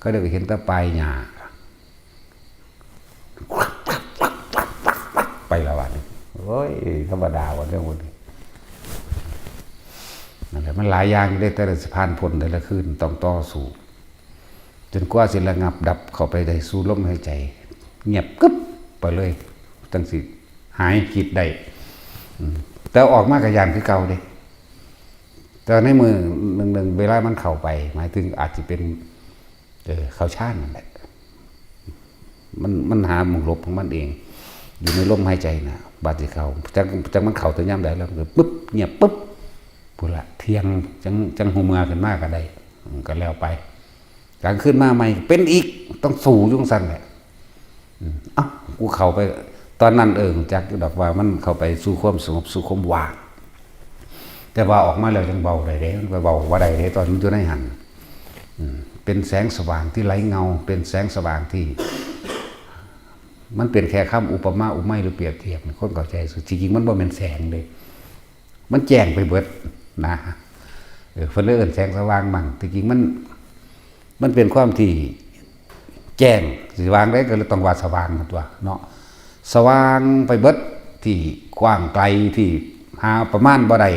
ก็ได้เห็นแต่ปลายหญ้า ไปแล้วบัดนี้ โอ้ย ธรรมดาว่ะเรื่องพวกนี้ นั่นแหละ มันหลายอย่างอยู่เด้ แต่ละสิผ่านพ้นแต่ละคืนต้องต่อสู้ จนกว่าสิระงับดับเข้าไปได้สู่ลมหายใจ เงียบกึ๊บไปเลย จั่งสิหายคิดได้ อืม แต่ออกมาก็ย้านคือเก่าเด้ แต่ในมื้อหนึ่งๆเวลามันเข้าไป หมายถึงอาจสิเป็น เออ เข้าฌานนั่นแหละ มัน มันหาหม่องหลบของมันเอง อยู่ในลมหายใจน่ะ บาดสิเข้า จัก จักมันเข้าแต่ยามใดแล้ว มันก็ปึ๊บ เงียบปึ๊บ พุ้นละ เที่ยง จั่ง จั่งฮู้เมื่อขึ้นมาก็ได้ อืม ก็แล้วไป กลางคืนมาใหม่เป็นอีก ต้องสู้อยู่จั่งซั้นแหละ อืม เอ้า กูเข้าไป ตอนนั้น เออ จักอยู่ดอกว่ามันเข้าไปสู่ความสงบ สู่ความว่าง แต่ว่าออกมาแล้วจั่งเว้าได้เด้ มันไปเว้าบ่ได้เด้ ตอนมันอยู่ในหั่น อืม เป็นแสงสว่างที่ไร้เงา เป็นแสงสว่างที่ มันเป็นแค่คำอุปมาอุปไมยหรือเปรียบเทียบ คนเข้าใจ จริงๆมันบ่แม่นแสงเด้ มันแจ้งไปเบิดนะ เออ เพิ่นเลยเอิ้นแสงสว่างมั่ง ที่จริงมัน มันเป็นความที่แจ้ง สิว่าจั่งใดก็เลยต้องว่าสว่างนั่นตั๊วเนาะ สว่างไปเบิด ที่กว้างไกล ที่หาประมาณบ่ได้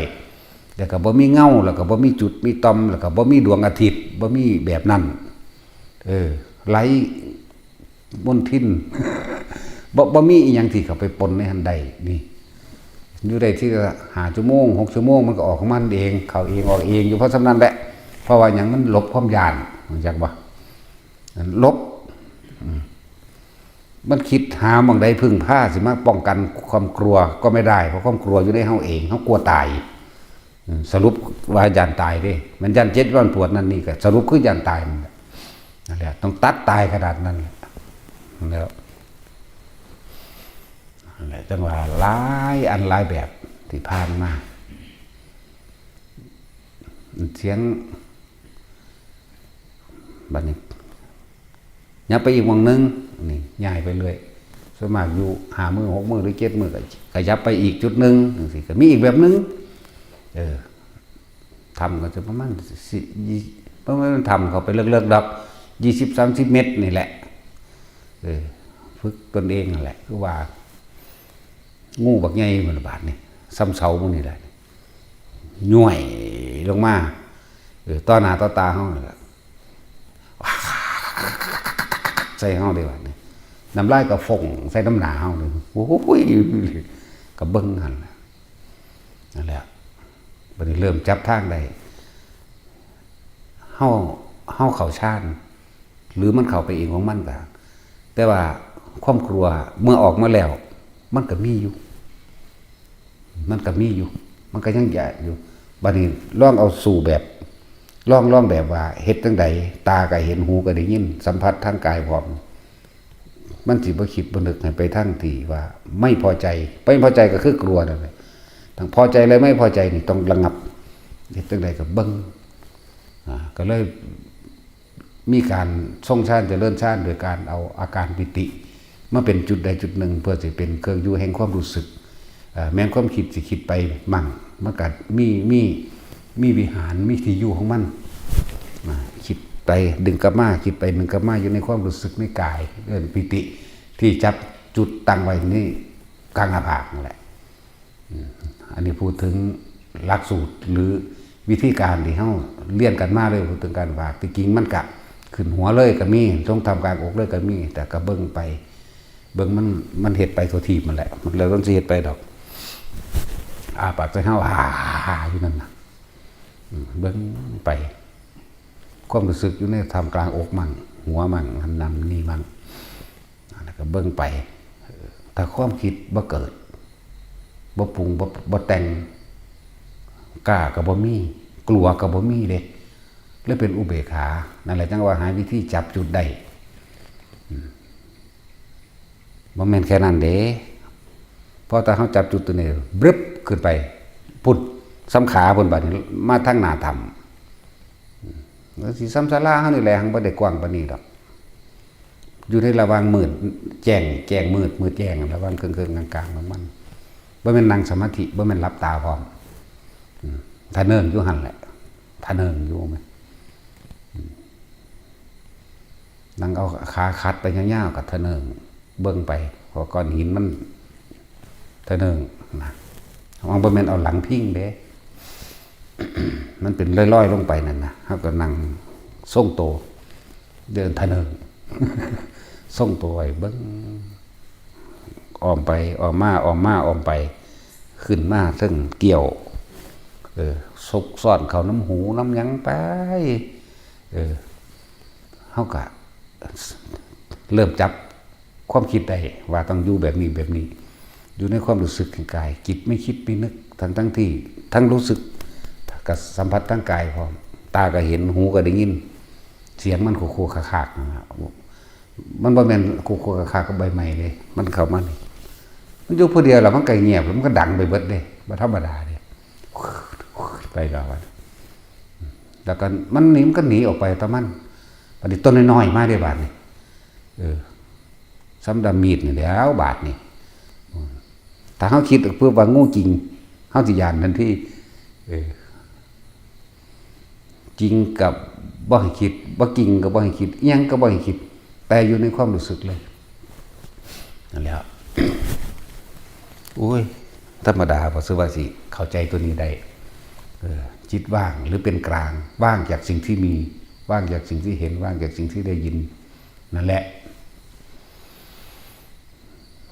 แล้วก็บ่มีเงา แล้วก็บ่มีจุดมีต่อม แล้วก็บ่มีดวงอาทิตย์ บ่มีแบบนั้น เออ ไร้มลทิน บ่ บ่มีอิหยังที่เข้าไปปนในหั่นได้ นี่ อยู่ได้ทีละห้าชั่วโมง หกชั่วโมง มันก็ออกของมันเอง เข้าเองออกเองอยู่ เพราะส่ำนั้นแหละ เพราะว่าหยัง มันหลบความย้าน รู้จักบ่ หลบ อืม มันคิดหาหม่องใดพึ่งพา สิมาป้องกันความกลัวก็ไม่ได้ เพราะความกลัวอยู่ในเฮาเอง เฮากลัวตาย อืม สรุปว่าย้านตายเด้ มันย้านเจ็บย้านปวดนั่นนี่ก็สรุปคือย้านตายนั่นแหละ นั่นแหละ ต้องตัดตายขนาดนั้นแหละ แล้ว นั่นแหละ จั่งว่าหลายอันหลายแบบที่ผ่านมา เสียง บัดนี้ ยับไปอีกหม่องหนึ่ง นี่ ย้ายไปเรื่อย ส ส่วนมากอยู่ห้ามื้อ หกมื้อ หรือเจ็ดมื้อ ก็ขยับไปอีกจุดหนึ่งจังซี้ ก็มีอีกแบบหนึ่ง เออ ถ้ำก็จะประมาณสี่ ยี่ ประมาณ ถ้ำเข้าไปเลิกๆดอก ยี่สิบ สามสิบ เมตรนี่แหละ เออ ฝึกตนเองนั่นแหละ คือว่า งูบักใหญ่มันบาดนี่ ส่ำเสาพวกนี้แหละ ย่วยลงมา เออ ต่อหน้าต่อตาเฮานั่นแหละ ใส่เฮาเด้บาดนี่ น้ำลายก็ฟงใส่น้ำหน้าเฮาเลย โอ้ย ก็เบิ่งหั่นล่ะ นั่นแหละ บัดนี้เริ่มจับทางได้ เฮา เฮาเข้าฌาน หรือมันเข้าไปเองของมันก็ แต่ว่าความกลัวเมื่อออกมาแล้ว มันก็มีอยู่ มันก็มีอยู่ มันก็ยังอยากอยู่ บัดนี้ลองเอาสู่แบบ ลอง ลองแบบว่าเฮ็ดจั่งใด ตาก็เห็น หูก็ได้ยิน สัมผัสทางกายพร้อม มันสิบ่คิดบ่นึกให้ไปทางที่ว่าไม่พอใจ ไม่พอใจก็คือกลัวนั่นแหละ ทั้งพอใจและไม่พอใจนี่ต้องระงับ เฮ็ดจั่งใดก็เบิ่ง อ่า ก็เลยมีการทรงฌานเจริญฌานโดยการเอาอาการปีติมาเป็นจุดใดจุดหนึ่ง เพื่อสิเป็นเครื่องอยู่แห่งความรู้สึก เอ่อ แม้นความคิดสิคิดไปมั่ง มันก็มี มี มีวิหาร มีที่อยู่ของมัน อ่า คิดไปดึงกลับมา คิดไปดึงกลับมา อยู่ในความรู้สึกในกาย เอิ้นปีติ ที่จับจุดตั้งไว้นี่กลางหน้าผากนั่นแหละ อืม อันนี้พูดถึงหลักสูตรหรือวิธีการที่เฮาเรียนกันมาเลย พูดถึงการฝาก ที่จริงมันกะขึ้นหัวเลยก็มี ลงท่ามกลางอกเลยก็มี แต่ก็เบิ่งไป เบิ่งมัน มันเฮ็ดไปทั่วทีปมันแหละ มันแล้วมันสิเฮ็ดไปดอก อ้าปากใส่เฮา อ่า อยู่นั่นน่ะ อืม เบิ่งไป ความรู้สึกอยู่ในท่ามกลางอกมั่ง หัวมั่ง หันนั่นนี่มั่ง แล้วก็เบิ่งไป เออ ถ้าความคิดบ่เกิด บ่ปรุง บ่ บ่แต่ง กล้าก็บ่มี กลัวก็บ่มีเด้ เลยเป็นอุเบกขา นั่นแหละจั่งว่าหาวิธีจับจุดได้ อืม บ่แม่นแค่นั้นเด้ พอแต่เฮาจับจุดตัวนี้ บรึบ ขึ้นไป พุ้น ส่ำขาพุ้น บาดนี้ มาทางหน้าถ้ำ อืม แล้วสิส่ำศาลาเฮานี่แหละ หั้นบ่ได้กว้างปานนี้ดอก อยู่ในระหว่างมืด แจ้ง แจ้งมืด มืดแจ้ง ระหว่างเคิงๆ กลางๆ ของมัน บ่แม่นนั่งสมาธิ บ่แม่นหลับตาพร้อม อืม ทะเนิงอยู่หั่นแหละ ทะเนิงอยู่แม่น อืม นั่งเอาขาขัดไปยาวๆ ก็ทะเนิง เบิ่งไป เพราะก้อนหินมันทะเนิงนะ มันบ่แม่นเอาหลังพิงเด้ มันเป็นลอยๆ ลงไปนั่นนะ เฮาก็นั่งทรงโต เดินทะเนิง ทรงโตไว้เบิ่ง อ้อมไป อ้อมมา อ้อมมา อ้อมไป ขึ้นมาเทิงเกี้ยว เออ ซกซ้อนเข้าน้ำหูน้ำหยังไป เออ เฮาก็เริ่มจับความคิดได้ว่าต้องอยู่แบบนี้แบบนี้ อยู่ในความรู้สึกของกาย จิตไม่คิดไม่นึก ทั้งทั้งที่ ทั้งรู้สึกกับสัมผัสทางกายพร้อม ตาก็เห็น หูก็ได้ยิน เสียงมันโคกๆ คักๆ นั่นล่ะ มันบ่แม่นโคกๆ คักๆ กับใบไม้เด้ มันเข้ามานี่ มันอยู่ผู้เดียวแล้วมันก็เงียบ แล้วมันก็ดังไปเบิดเด้ บ่ธรรมดาเด้ ไปแล้วอะ แล้วก็มันหนี มันก็หนีออกไปแต่มัน บัดนี้ต้นน้อยๆ มาเด้บาดนี้ เออ ส่ำด้ามมีดนี่แหล้วบาดนี้ อืม ถ้าเฮาคิดปุ๊บว่างูจริง เฮาสิย่านทันที เออ จริงกับบ่ให้คิด บ่จริงกับบ่ให้คิด อิหยังก็บ่ให้คิด แต่อยู่ในความรู้สึกเลย นั่นแหละ โอ้ย ธรรมดา บ่ซื่อว่าสิเข้าใจตัวนี้ได้ เออ จิตว่างหรือเป็นกลาง ว่างจากสิ่งที่มี ว่างจากสิ่งที่เห็น ว่างจากสิ่งที่ได้ยิน นั่นแหละ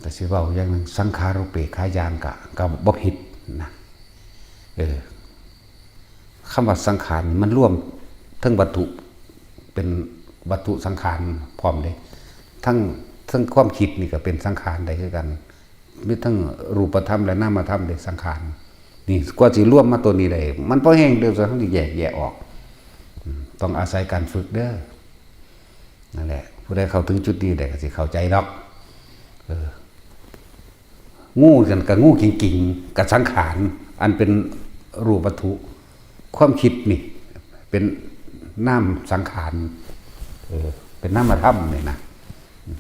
แต่สิเว้าอย่างหนึ่ง สังขารูปเปกขาญาณก็ ก็บ่ผิดนะ เออ คำว่าสังขารนี่มันรวมทั้งวัตถุ เป็นวัตถุสังขารพร้อมเด้ ทั้ง ทั้งความคิดนี่ก็เป็นสังขารได้คือกัน มีทั้งรูปธรรมและนามธรรมเด้ สังขาร นี่กว่าสิรวมมาตัวนี้ได้ มันพอแฮงเดียว เฮาสิแยกแยะออก อืม ต้องอาศัยการฝึกเด้อ นั่นแหละ ผู้ใดเข้าถึงจุดนี้ได้ก็สิเข้าใจดอก เออ งูกันกับงูจริงๆ กับสังขาร อันเป็นรูปวัตถุ ความคิดนี่ เป็นนามสังขาร เออ เป็นนามธรรมนี่นะ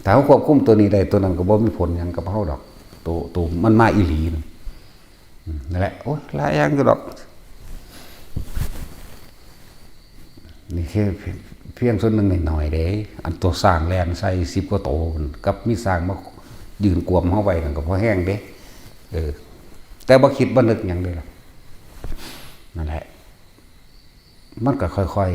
ถ้าเฮาควบคุมตัวนี้ได้ ตัวนั้นก็บ่มีผลหยังกับเฮาดอก ตัว ตัวมันมาอีหลีนั่น อืม นั่นแหละ โอ้ย หลายอย่างอยู่ดอก นี่แค่เพียงส่วนหนึ่งน้อยๆเด้ อันตัวช้างแล่นใส่สิบกว่าโต กับมีช้างมายืนกวมเฮาไว้นั่นก็พอแฮงเด้ เออ แต่บ่คิดบ่นึกหยังเลยล่ะ นั่นแหละ มันก็ค่อย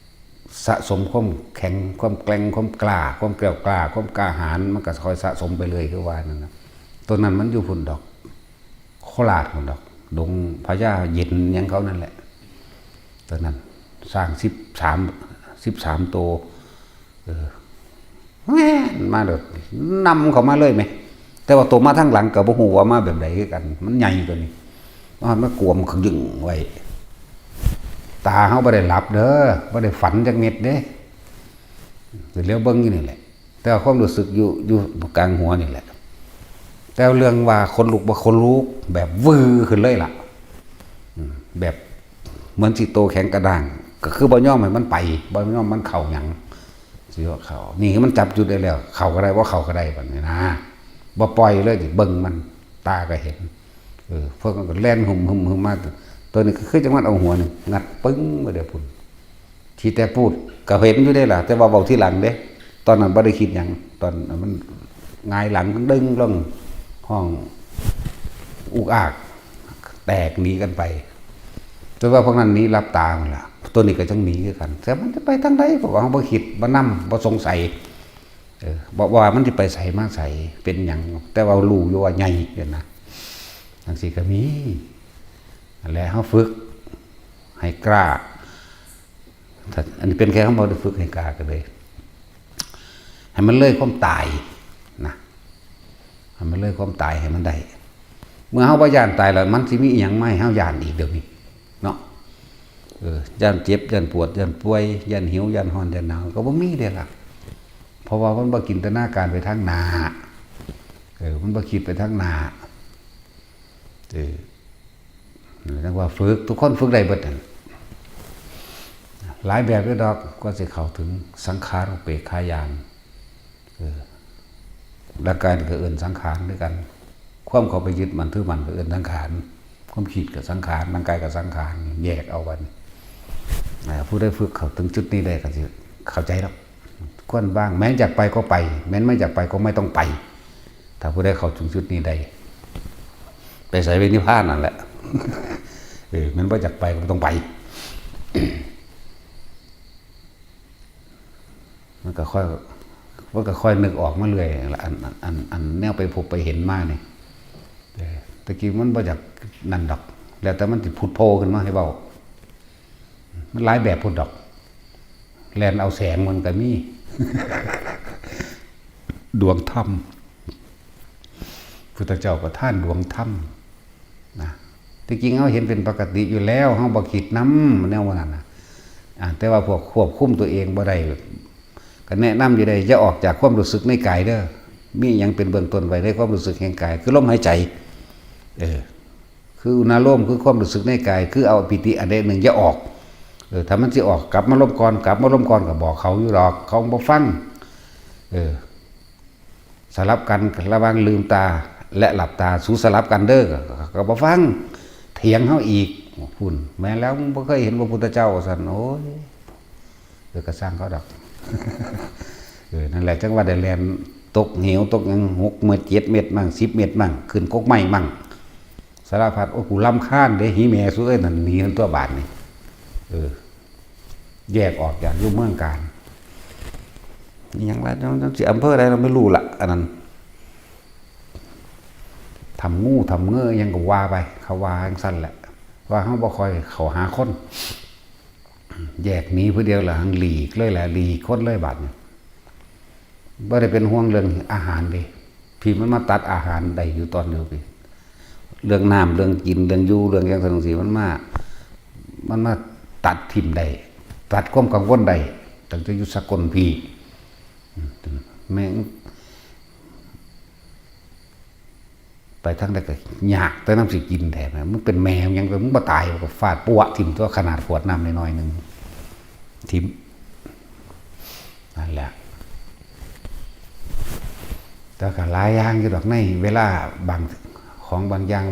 ๆสะสมความแข็ง ความแกร่ง ความกล้า ความแกล้วกล้า ความกล้าหาญ มันก็ค่อยสะสมไปเรื่อย คือว่านั่นน่ะ ตัวนั้นมันอยู่พุ้นดอก โคราชพุ้นดอก ดงพญาเย็นหยังเขานั่นแหละ ตัวนั้น ช้างสิบสาม สิบสามโต เออ แม่นมาโลด นำเข้ามาเลยแหม แต่ว่าโตมาทางหลังก็บ่ฮู้ว่ามาแบบใดคือกัน มันใหญ่ตัวนี้ มันมากวมขยึงไว้ ตาเฮาบ่ได้หลับเด้อ บ่ได้ฝันจักเม็ดเด้ เหลียวเบิ่งอยู่นี่แหละ แต่ว่าความรู้สึกอยู่ อยู่กลางหัวนี่แหละ แต่เรื่องว่าขนลุกบ่ขนลุก แบบวือขึ้นเลยล่ะ อืม แบบเหมือนสิโตแข็งกระด้าง ก็คือบ่ยอมให้มันไป บ่ยอมมันเข้าหยัง สิว่าเข้า นี่มันจับจุดได้แล้ว เข้าก็ได้ บ่เข้าก็ได้ บัดนี้นะ บ่ปล่อยเลย เบิ่งมัน ตาก็เห็น เออ พวกมันก็แล่นหึมๆๆมา ตัวนี้ก็คือจังหวะเอาหัวนี่งัดปึ้งไว้เด้อพุ้น ขี้แตกปูด ก็เห็นอยู่เด้ล่ะ แต่ว่าเว้าทีหลังเด้ ตอนนั้นบ่ได้คิดหยัง ตอนมันหงายหลังดึงลง ห้องอุกอาก แตกหนีกันไป แต่ว่าพวกนั้นหนีหลับตาหมดล่ะ ตัวนี้ก็จังหนีคือกัน แต่มันจะไปทางใด พวกเฮาบ่คิด บ่นำ บ่สงสัย เออ บ่ว่ามันสิไปไสมาไส เป็นหยัง แต่ว่ารู้อยู่ว่าใหญ่เด้นะ จังซี่ก็มี นั่นแหละ เฮาฝึกให้กล้า ถ้าอันนี้เป็นแค่เฮาบ่ได้ฝึกให้กล้าก็เลย ให้มันเลยความตายนะ ให้มันเลยความตายให้มันได้ เมื่อเฮาบ่ย้านตายแล้ว มันสิมีอิหยังมาให้เฮาย้านอีกเดี๋ยวนี้ เนาะ เออ ย้านเจ็บ ย้านปวด ย้านป่วย ย้านหิว ย้านร้อน ย้านหนาว ก็บ่มีเด้ล่ะ เพราะว่ามันบ่จินตนาการไปทางหน้า เออ มันบ่คิดไปทางหน้า เออ เรียกว่าฝึก ทุกคนฝึกได้เบิดนั่น หลายแบบอยู่ดอก กว่าสิเข้าถึงสังขารูปเปกขาญาณ เออ ร่างกายนี่ก็เอิ้นสังขารคือกัน ความเข้าไปยึดมั่นถือมั่นก็เอิ้นสังขาร ความคิดก็สังขาร ร่างกายก็สังขาร แยกเอาบัดนี้ อ่า ผู้ใดฝึกเข้าถึงจุดนี้ได้ก็สิเข้าใจแล้ว ควรวาง แม้อยากไปก็ไป แม้ไม่อยากไปก็ไม่ต้องไป ถ้าผู้ใดเข้าถึงจุดนี้ได้ ไปไส ไปนิพพานนั่นแหละ เออ แม้บ่อยากไปก็บ่ต้องไป มันก็ค่อย มันก็ค่อยนึกออกมาเรื่อยละ อัน อัน อัน อันแนวไปพบไปเห็นมานี่ เออ แต่กี้มันบ่อยากนั่นดอก แล้วแต่มันสิผุดโผล่ขึ้นมาให้เว้า มันหลายแบบพุ้นดอก แล่นเอาแสงมันก็มี ดวงธรรม พุทธเจ้าประทานดวงธรรมนะ ที่จริงเฮาเห็นเป็นปกติอยู่แล้ว เฮาบ่คิดนำแนวนั้นน่ะ อ่า แต่ว่าพวกควบคุมตัวเองบ่ได้ ก็แนะนำอยู่ได้ อย่าออกจากความรู้สึกในกายเด้อ มีหยังเป็นเบื้องต้นไว้ในความรู้สึกแห่งกาย คือลมหายใจ เออ คืออุณาโลม คือความรู้สึกในกาย คือเอาปีติอันใดหนึ่งอย่าออก เออ ถ้ามันสิออก กลับมาลมก่อน กลับมาลมก่อน ก็บอกเขาอยู่ดอก เขาบ่ฟัง เออ สลับกันระหว่างลืมตาและหลับตา สูสลับกันเด้อ ก็บ่ฟัง เถียงเฮาอีก พุ้น แม่นแล้ว มึงบ่เคยเห็นพระพุทธเจ้า ว่าซั่น โอ้ย เออ ก็ซ่างเขาดอก เออ นั่นแหละ จังว่าได้แล่นตกเหว ตกหยัง หกเม็ด เจ็ดเม็ดมั่ง สิบเม็ดมั่ง ขึ้นกกไม้มั่ง สารพัด โอ้ย กูรำคาญเด้ หีแม่สุดเอ้ย นั่นหนีมันตัวบาดนี่ เออ แยกออกจากอยู่เมืองการ อิหยังล่ะ จัง จังสิอำเภอใดเราไม่รู้ละ อันนั้น ถ้ำงู ถ้ำเงอ อิหยังก็ว่าไป เขาว่าจังซั่นแหละ ว่าเฮาบ่ค่อยเข้าหาคน แยกหนีผู้เดียวล่ะ หลีกเลยแหละ หลีกคนเลยบาดนี้ บ่ได้เป็นห่วงเรื่องอาหารเด้ พี่มันมาตัดอาหารได้อยู่ตอนเดียวพี่ เรื่องน้ำ เรื่องกิน เรื่องอยู่ เรื่องหยังซั่นจังซี้ มันมา มันมาตัดถิ่มได้ ตัดความกังวลได้ ตั้งแต่อยู่สกลพี่ แม่ง ไปทางใดก็ยาก แต่นำสิกินแท้ มึงเป็นแม่มึงหยัง มึงบ่ตาย ก็ฟาดปั้วถิ่มตัว ขนาดขวดน้ำน้อยๆหนึ่ง ถิ่ม นั่นแหละ แต่ก็หลายอย่างอยู่ดอก ในเวลาบาง ของบางอย่าง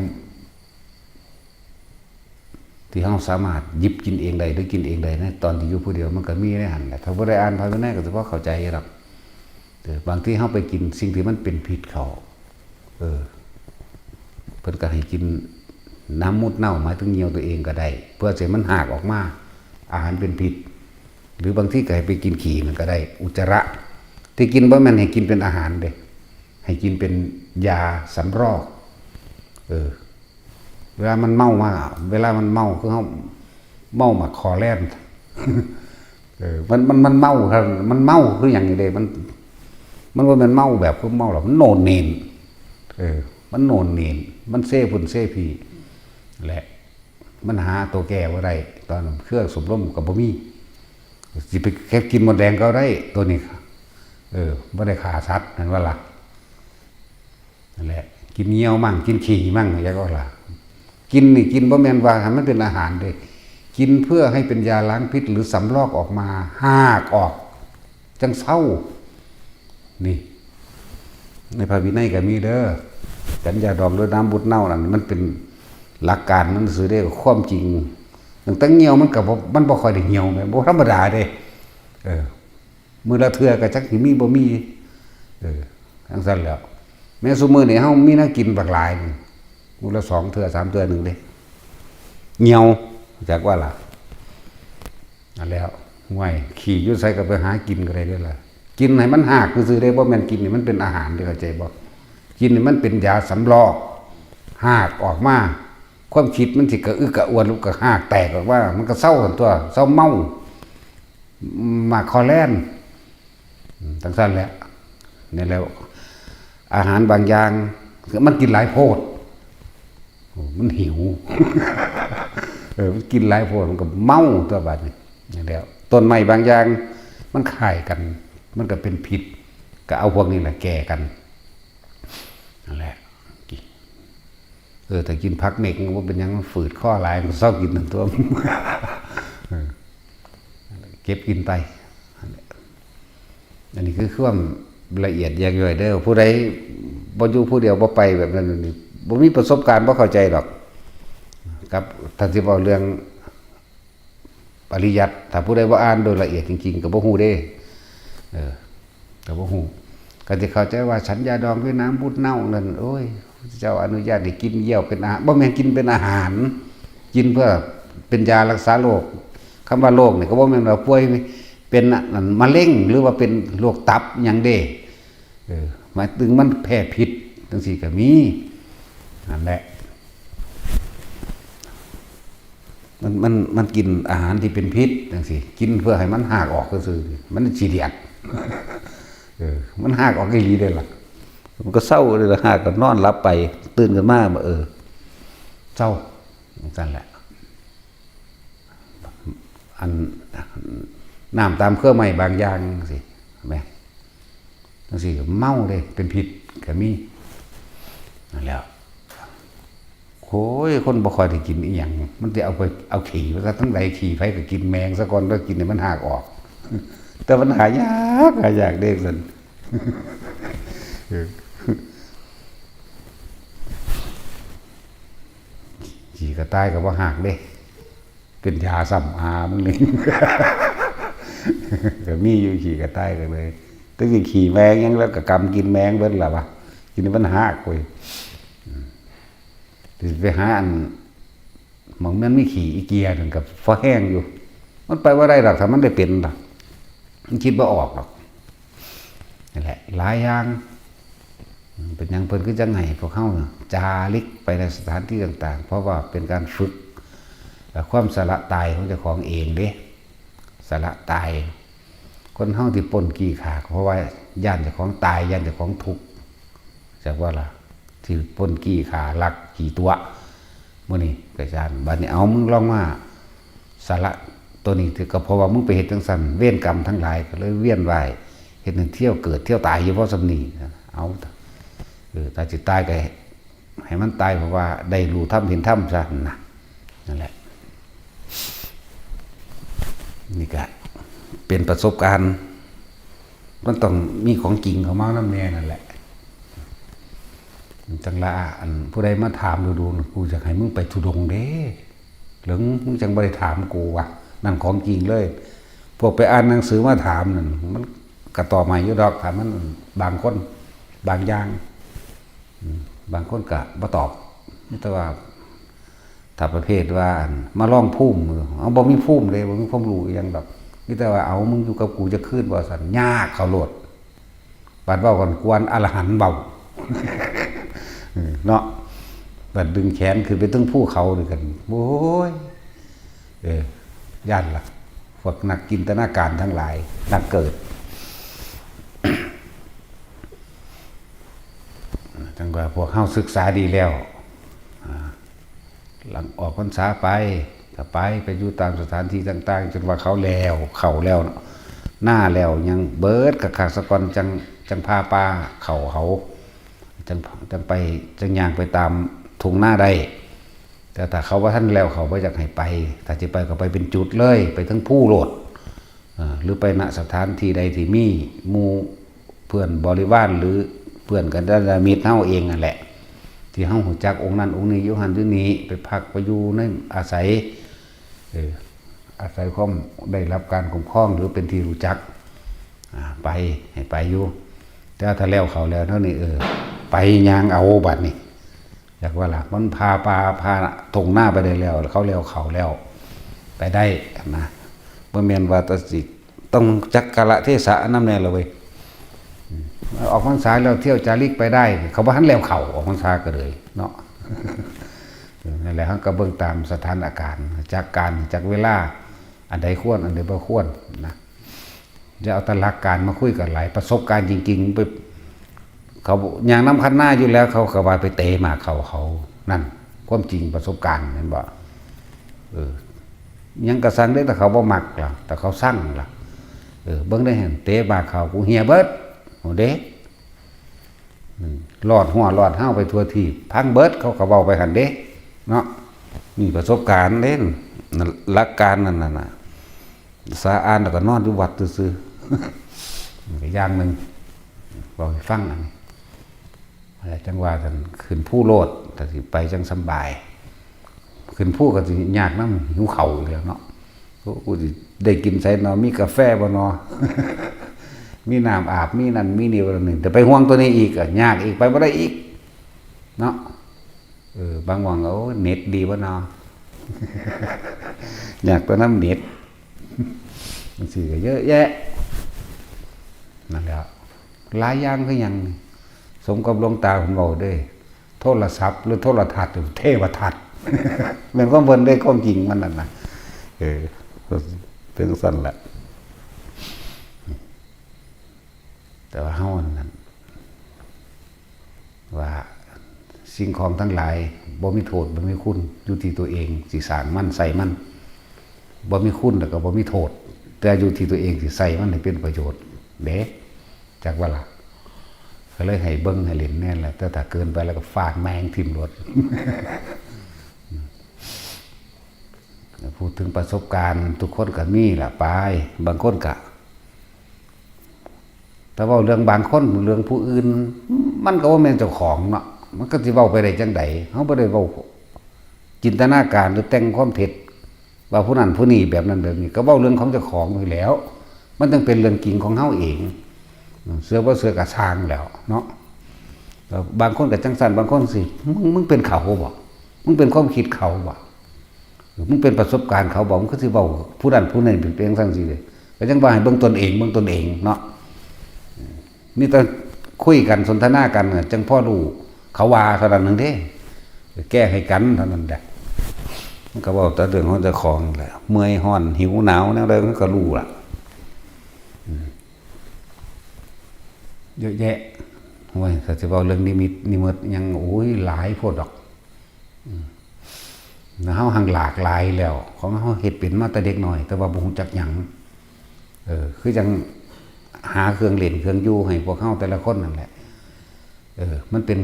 ที่เราสามารถหยิบกินเองได้หรือกินเองได้นะ ตอนที่อยู่ผู้เดียวมันก็มีในหั่นแหละ ถ้าบ่ได้อ่านพระวินัยก็สิบ่เข้าใจดอก เออ บางทีเราไปกินสิ่งที่มันเป็นพิษเข้า เออ เพิ่นก็ให้กินน้ำมูตรเน่า หมายถึงเยี่ยวตัวเองก็ได้ เพื่อสิให้มันหากออกมา อาหารเป็นพิษ หรือบางทีก็ให้ไปกินขี้มันก็ได้ อุจจาระ ที่กินบ่แม่นให้กินเป็นอาหารเด้ ให้กินเป็นยาสำรอก เออ เวลามันเมามา เวลามันเมาคือเฮาเมาหมากคอแล่น เออ มัน มัน มันเมาครับ มันเมาคือหยังนี่เด้ มัน มันบ่แม่นเมาแบบคือเมาหรอก มันโหน่นเหน่น เออ มันโหน่นเหน่น มันเซพุ้นเซพีแหละ มันหาตัวแก้บ่ได้ ตอนนั้นเครื่องสูบลมก็บ่มี สิไปเก็บกินมดแดงก็ได้ ตัวนี้ เออ บ่ได้ฆ่าสัตว์ แม่นบ่ล่ะ นั่นแหละ กินเยี่ยวมั่ง กินขี้มั่ง จั่งซี้ล่ะ กินนี่กินบ่แม่นว่าให้มันเป็นอาหารเด้ กินเพื่อให้เป็นยาล้างพิษหรือสำรอกออกมา หากออก จั่งเซา นี่ ในพระวินัยก็มีเด้อ ฉันยาดองด้วยน้ำมูตรเน่านั่น มันเป็นหลักการมันซื่อเด้ ความจริง ตั้งแต่เหี่ยวมันก็บ่ มันบ่ค่อยได้เหี่ยวแหม บ่ธรรมดาเด้ เออ มื้อละเทื่อก็จักสิมีบ่มี เออ จั่งซั้นแหล้ว แม้ซุมื้อนี้เฮามีแนวกินบักหลายนี่ มื้อละสองเทื่อ สามเทื่อหนึ่งเด้ เหี่ยว จักว่าล่ะ นั่นแหล้ว ห่วย ขี้อยู่ไสก็ไปหากินก็ได้เด้อล่ะ กินให้มันหากซื่อๆเด้ บ่แม่นกินให้มันเป็นอาหารเด้ เข้าใจบ่ กินให้มันเป็นยาสำรอก หากออกมา ความคิดมันสิกระอึกกระอ่วน หรือก็หากแตกออกมา มันก็เซาซั่นตั่ว เซาเมา หมากคอแล่น อืม จั่งซั้นแหละ นี่แหละ อาหารบางอย่าง มันกินหลายโพด โอ้ มันหิว เออ มันกินหลายโพด มันก็เมาตั่วบัดนี้ นี่แหละ ต้นไม้บางอย่าง มันคล้ายกัน มันก็เป็นพิษ ก็เอาพวกนี้แหละแก้กัน นั่นแหละ เออ ถ้ากินผักเม็กมันบ่เป็นหยัง มันฝืดคอหลาย มันก็เซากินนั่นตั่ว เออ เก็บกินไป อันนี้คือความละเอียดแยกย่อยเด้อ ผู้ใดบ่อยู่ผู้เดียว บ่ไปแบบนั้นนี่ บ่มีประสบการณ์ บ่เข้าใจดอก กับท่านสิเว้าเรื่องปริยัติ ถ้าผู้ใดบ่อ่านโดยละเอียดจริงๆ ก็บ่ฮู้เด้ เออ ก็บ่ฮู้ ก็สิเข้าใจว่าฉันยาดองด้วยน้ำมูตรเน่านั่น โอ้ย พระเจ้าอนุญาตให้กินเยี่ยวเป็นอาหาร บ่แม่นกินเป็นอาหาร กินเพื่อเป็นยารักษาโรค คำว่าโรคนี่ก็บ่แม่นว่าป่วยเป็นอันมะเร็ง หรือว่าเป็นโรคตับหยังเด้ เออ หมายถึงมันแพ้พิษจั่งซี้ก็มี นั่นแหละ มัน มัน มันกินอาหารที่เป็นพิษจั่งซี้ กินเพื่อให้มันหากออกซื่อๆ มันสิเดียด เออ มันหากออกอีหลีเด้ล่ะ มันก็เซาเลยล่ะ หากก็นอนหลับไป ตื่นขึ้นมา เออ เซา จั่งซั้นแหละ อัน น้ำตามเครือไม้บางอย่างจั่งซี้ แม่น จั่งซี้ก็เมาเลย เป็นพิษก็มี นั่นแหล้ว โอ้ย คนบ่ค่อยได้กินอีหยัง มันสิเอาไป เอาขี้ไปซะทั้งใด ขี้ไผก็กินแมงซะก่อน แล้วกินให้มันหากออก แต่มันหายาก หายากเด้ซั่น เออ ขี้กระต่ายก็บ่หากเด้ เป็นยาซ้ำอามันเลย ก็มีอยู่ขี้กระต่ายก็เลย แต่สิขี้แมงหยังแล้วก็กำกินแมงเบิดล่ะวะ กินให้มันหากเว้ย อืม สิไปหาอัน หม่องมันมีขี้อีเกียนั่นก็พอแฮงอยู่ มันไปบ่ได้ดอก ถ้ามันได้เป็นล่ะ มันคิดบ่ออกดอก นั่นแหละ หลายอย่าง เป็นหยังเพิ่นคือจั่งให้พวกเฮาน่ะจาริกไปในสถานที่ต่างๆ เพราะว่าเป็นการฝึก เอ่อ ความสละตายของเจ้าของเองเด้ สละตาย คนเฮาที่ปล้นจี้ฆ่าก็เพราะว่าย้านเจ้าของตาย ย้านเจ้าของทุกข์ จักว่าล่ะ ที่ปล้นจี้ฆ่าลักขี้ตั๋ว มื้อนี้ก็ย้าน บัดนี้เอามึงลองมาสละตัวนี้ ก็เพราะว่ามึงไปเฮ็ดจั่งซั้น เวรกรรมทั้งหลายก็เลยเวียนว่าย เฮ็ดให้เที่ยวเกิดเที่ยวตายอยู่เพราะส่ำนี้ เอา เออ ถ้าสิตายก็ให้มันตายเพราะว่าได้รู้ธรรมเห็นธรรมซะนะ นั่นแหละ นี่ก็เป็นประสบการณ์ มันต้องมีของจริงเข้ามานำแน่นั่นแหละ จังละอันผู้ใดมาถามดูดู กูอยากให้มึงไปธุดงค์เด้ เหลืองมึงจังบ่ได้ถามกูวะ นั่นของจริงเลย พวกไปอ่านหนังสือมาถามนั่น มันก็ตอบมาอยู่ดอก ถามมันบางคน บางอย่าง อืม บางคนก็บ่ตอบ แต่ว่า ถ้าประเภทว่าอันมาลองภูมิ เอาบ่มีภูมิเลย บ่มีความรู้อิหยังดอก มีแต่ว่า เอา มึงอยู่กับกูจะคืนบ่ สั่น ยากเขาโลด บัดเว้ากันกวนอรหันต์เว้า เออ เนาะ บัดดึงแขนขึ้นไปถึงภูเขาด้วยกัน โอ้ย เออ ย่านละ พวกนักจินตนาการทั้งหลาย นักเกิด จังว่าพวกเฮาศึกษาดีแล้ว อ่า หลังออกพรรษาไป ก็ไป ไปอยู่ตามสถานที่ต่างๆ จนว่าเขาแล้ว เข้าแล้วเนาะ หน้าแล้ว ยังเบิดกะคักสะก่อน จัง จังพาปลาเข้าเขา จัง จังไป จังย่างไปตามทุ่งนาได้ แต่ถ้าเขาบ่ทันแล้ว เขาบ่อยากให้ไป ถ้าสิไปก็ไปเป็นจุดเลย ไปถึงภูโลด อ่า หรือไป ณ สถานที่ใดที่มีหมู่เพื่อนบริวาร หรือเพื่อนกัลยาณมิตรเฮาเองนั่นแหละ ที่เฮารู้จักองค์นั้นองค์นี้ อยู่หั่นอยู่นี่ ไปพักไปอยู่ในอาศัย เออ อาศัยความได้รับการคุ้มครอง หรือเป็นที่รู้จัก อ่า ไป ให้ไปอยู่ แต่ถ้าแล้วเขาแล้วเท่านี้ เออ ไปย่างเอาบัดนี้ อยากว่าล่ะ มันพาปลาพาทุ่งนาไปได้แล้ว เขาแล้วเขาแล้ว ไปได้นะ บ่แม่นว่าแต่สิต้องจักกาลเทศะนำแน่ละเว้ย อืม ออกพรรษาแล้วเที่ยวจาริกไปได้ เขาบ่ทันแล้วเขา ออกพรรษาก็เลยเนาะ เออ นั่นแหละ เฮาก็เบิ่งตามสถานการณ์ จักการ จักเวลา อันใดควร อันใดบ่ควรนะ อย่าเอาแต่หลักการมาคุยกันหลาย ประสบการณ์จริงๆ ไป เขาย่างนำคันนาอยู่แล้ว เขาก็ว่าไปเตะหมากเขา เขา นั่น ความจริงประสบการณ์ เห็นบ่ เออ หยังกะซังเด้ แต่เขาบ่มักล่ะ แต่เขาซังล่ะ เออ เบิ่งได้หั่น เตะหมากเขา กูเหี่ยเบิด โหเด้ อืม หลอดหัวหลอดเฮาไปทั่วทีป พังเบิด เขาก็เว้าไปหั่นเด้ เนาะ มีประสบการณ์เด้ หลักการนั่นน่ะนะ สาอ่านแล้วก็นอนอยู่วัดซื่อๆ มันก็อย่างหนึ่ง เว้าให้ฟังอันนี้ อะไรจังว่ากัน ขึ้นภูโลด ถ้าสิไปจังสำบาย ขึ้นภูก็สิยากนำ หิวข้าวอีกแล้วเนาะ โอ้ กูสิได้กินไสนอ มีกาแฟบ่นอ มีน้ำอาบ มีนั่น มีนี่บ่นี่ แต่ไปห่วงตัวนี้อีก ก็ยากอีก ไปบ่ได้อีก เนาะ เออ บางหม่องก็ โอ้ เน็ตดีบ่นอ ยากตัวนำเน็ต จังซี้ก็เยอะแยะ นั่นแหละ หลายอย่างคือหยัง สมกับหลวงตาเพิ่นเว้าเด้ โทรศัพท์หรือโทรทัศน์ เทวทัศน์ แม่นความเพิ่นเด้ ความจริงมันนั่นน่ะ เออ เป็นจั่งซั้นแหละ แต่ว่าเฮานั่น ว่าสิ่งของทั้งหลายบ่มีโทษ บ่มีคุณ อยู่ที่ตัวเองสิสร้างมัน ใช้มัน บ่มีคุณแล้วก็บ่มีโทษ แต่อยู่ที่ตัวเองสิใช้มันให้เป็นประโยชน์เด้ จักว่าล่ะ ก็เลยให้เบิ่งให้เล่นแน่แหละ แต่ถ้าเกินไปแล้วก็ฟาดแม่งถิ่มโลด พูดถึงประสบการณ์ ทุกคนก็มีล่ะไป บางคนก็ แต่เว้าเรื่องบางคน เรื่องผู้อื่น มันก็บ่แม่นเจ้าของเนาะ มันก็สิเว้าไปได้จั่งใด เฮาบ่ได้เว้าจินตนาการหรือแต่งความเท็จ ว่าผู้นั้นผู้นี้แบบนั้นแบบนี้ ก็เว้าเรื่องของเจ้าของอยู่แล้ว มันต้องเป็นเรื่องจริงของเฮาเอง เชื่อบ่เชื่อก็ซ่างแล้วเนาะ แล้วบางคนก็จั่งซั้น บางคนสิ มึง มึงเป็นเขาบ่ มึงเป็นความคิดเขาบ่ มึงเป็นประสบการณ์เขาบ่ มึงคือสิเว้าผู้นั้นผู้นี้เป็นจั่งซั้นสิเด้ ก็ยังว่าให้เบิ่งตนเอง เบิ่งตนเองเนาะ มีแต่คุยกันสนทนากันน่ะ จั่งพอรู้ เขาว่าเท่านั้นหนึ่งเด้ แก้ให้กันเท่านั้นแหละ มันก็เว้าแต่เรื่องของเจ้าของแหละ เมื่อยฮ้อนหิวหนาวแนวใดมันก็รู้ล่ะ อืม เยอะแยะ โอ้ย ถ้าสิเว้าเรื่องนิมิตนิมิตหยัง โอ้ย หลายโพดดอก อืม แล้วเฮาหั้งหลากหลายแล้ว ของเฮาเฮ็ดเป็นมาแต่เด็กน้อย แต่ว่าบ่ฮู้จักหยัง เออ คือจั่งหาเครื่องเล่นเครื่องอยู่ให้พวกเฮาแต่ละคนนั่นแหละ เออ มันเป็น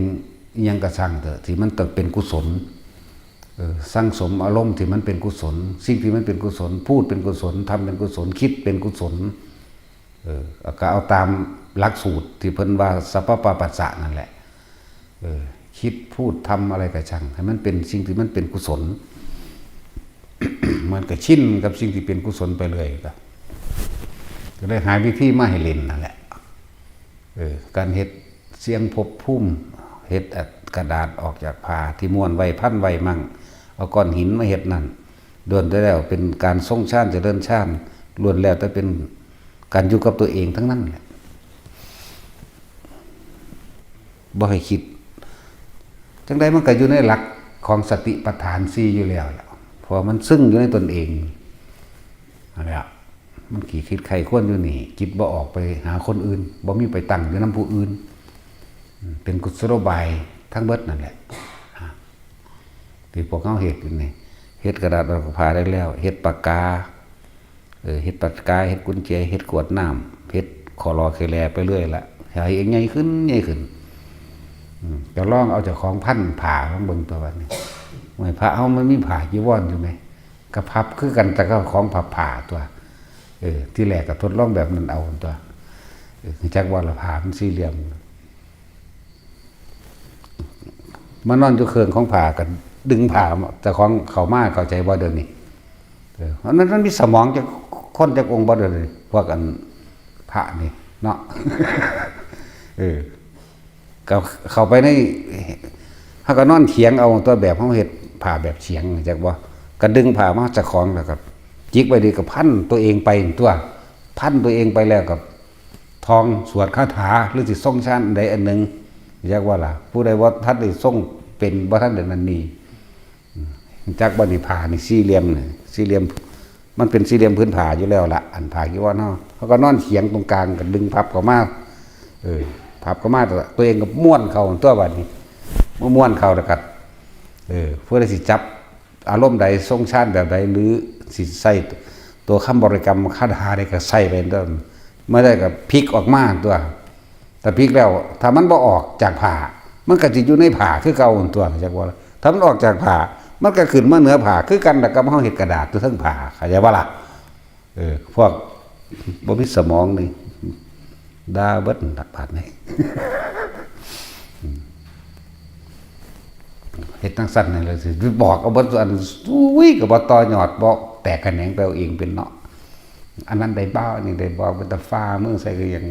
อิหยังก็ซ่างเถอะ ที่มันต้องเป็นกุศล เออ สั่งสมอารมณ์ที่มันเป็นกุศล สิ่งที่มันเป็นกุศล พูดเป็นกุศล ทำเป็นกุศล คิดเป็นกุศล เออ ก็เอาตามหลักสูตรที่เพิ่นว่าสัพพะปะปัสสะนั่นแหละ เออ คิดพูดทำอะไรก็ช่าง ให้มันเป็นสิ่งที่มันเป็นกุศล มันก็ชินกับสิ่งที่เป็นกุศลไปเรื่อยก็ ก็เลยหาวิธีมาให้เล่นนั่นแหละ เออ การเฮ็ดเสียงภพภูมิ เฮ็ดกระดาษออกจากผ้าที่ม้วนไว้พันไว้มั่ง เอาก้อนหินมาเฮ็ดนั่น ล้วนแต่แล้วเป็นการทรงฌานเจริญฌาน ล้วนแล้วแต่เป็นการอยู่กับตัวเองทั้งนั้นแหละ บ่ให้คิด จั่งใดมันก็อยู่ในหลักของสติปัฏฐานสี่อยู่แล้วล่ะ เพราะว่ามันซึ่งอยู่ในตนเอง นั่นแหละ มันขี้คิดใคร่ครวญอยู่นี่ จิตบ่ออกไปหาคนอื่น บ่มีไปตั้งอยู่นำผู้อื่น อืม เป็นกุศโลบายทั้งเบิดนั่นแหละ อ่ะ ที่พวกเฮาเฮ็ดอยู่นี่ เฮ็ดกระดาษออกผ้าได้แล้ว เฮ็ดปากกา เออ เฮ็ดปากกา เฮ็ดกุญแจ เฮ็ดขวดน้ำ เฮ็ดขอลอเคแลไปเรื่อยละ ให้ใหญ่ขึ้น ใหญ่ขึ้น อืม ก็ลองเอาเจ้าของพันผ้าลองเบิ่งตัวบัดนี้ โอ้ย พระเฮามันมีผ้าจีวรอยู่ไหม ก็พับคือกัน แต่ก็ของพับผ้าตัว เออ ที่แรกก็ทดลองแบบนั้นเอาตัว เออ จักว่าละผ้ามันสี่เหลี่ยม มานอนอยู่เครื่องของผ้า ก็ดึงผ้าเจ้าของเข้ามา เข้าใจบ่เดี๋ยวนี้ เออ อันนั้นมันมีสมองจักคนจักองค์บ่เดี๋ยวนี้ พวกอันพระนี่เนาะ เออ ก็เข้าไปใน เฮาก็นอนเถียงเอาตัวแบบเฮาเฮ็ดผ้าแบบเถียง จักบ่ ก็ดึงผ้ามาเจ้าของแล้วก็จิกไว้ดี ก็พันตัวเองไปตัว พันตัวเองไปแล้วก็ท่องสวดคาถา หรือสิทรงฌานอันใดอันหนึ่ง จักว่าล่ะ ผู้ใดบ่ทันได้ทรงเป็น บ่ทันได้นั่นนี่ อืม จักบ่นี่ ผ้านี่สี่เหลี่ยมนี่ สี่เหลี่ยม มันเป็นสี่เหลี่ยมผืนผ้าอยู่แล้วล่ะ อันผ้าจีวรเฮา เฮาก็นอนเถียงตรงกลาง ก็ดึงพับเข้ามา เออ พับเข้ามา ตัวเองก็ม้วนเข้าตัวบัดนี้ เมื่อม้วนเข้าแล้วก็ เออ ผู้ใดสิจับอารมณ์ใด ทรงฌานแบบใด หรือสิใส่ตัวคำบริกรรมคาถาใดก็ใส่ไปเด้อ ไม่ได้ก็พลิกออกมาตัว ถ้าพลิกแล้ว ถ้ามันบ่ออกจากผ้า มันก็สิอยู่ในผ้าคือเก่าตัว จักว่า ถ้ามันออกจากผ้า มันก็ขึ้นมาเหนือผ้าคือกัน แล้วก็เฮาเฮ็ดกระดาษอยู่เทิงผ้า เข้าใจบ่ล่ะ เออ พวกบ่มีสมองนี่ ด่าเบิดนั่นล่ะบาดนี้ เฮ็ดจั่งซั้นนั่นแหละสิ บอกเอาเบิดอัน อุ้ย ก็บ่ต่อยอด บ่แตกแขนงไปเอาเองเป็นเนาะ อันนั้นได้บ่ อันนี้ได้บ่ เป็นตาฟ้าเมืองใส่ก็ยัง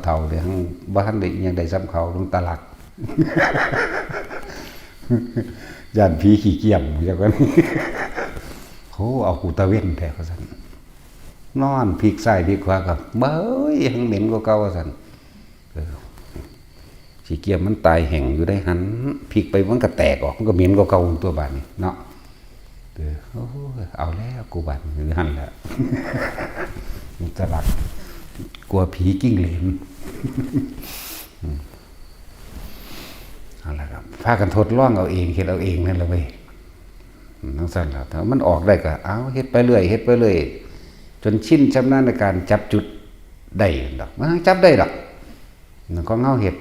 เฒ่าๆ เลย บ่ทันได้อิหยังได้ซ้ำเขา ลงตาลัก ย่านผีขี้เกียจ จังว่า โห เอากูตะเวนแท้ ว่าซั่น นอนพลิกซ้ายพลิกขวาก็ เบ้ย ยังเหม็นกว่าเก่า ว่าซั่น เออ ขี้เกียจมันตายแห้งอยู่ได้หั่น พลิกไปมันก็แตกออก มันก็เหม็นกว่าเก่าตัวบาดนี้เนาะ เออ โอ้ย เอาแล้วกูบาดนี้ หั่นแหละ อุจจาระ กลัวผีจิ้งเหลน อืม เอาละครับ พากันทดลองเอาเอง เฮ็ดเอาเองนั่นแหละเว้ย อืม จั่งซั้นล่ะ ถ้ามันออกได้ก็ เอา เฮ็ดไปเรื่อย เฮ็ดไปเรื่อย จนชินชำนาญในการจับจุดได้ดอก มันจับได้ดอก นั่นของเฮาเฮ็ด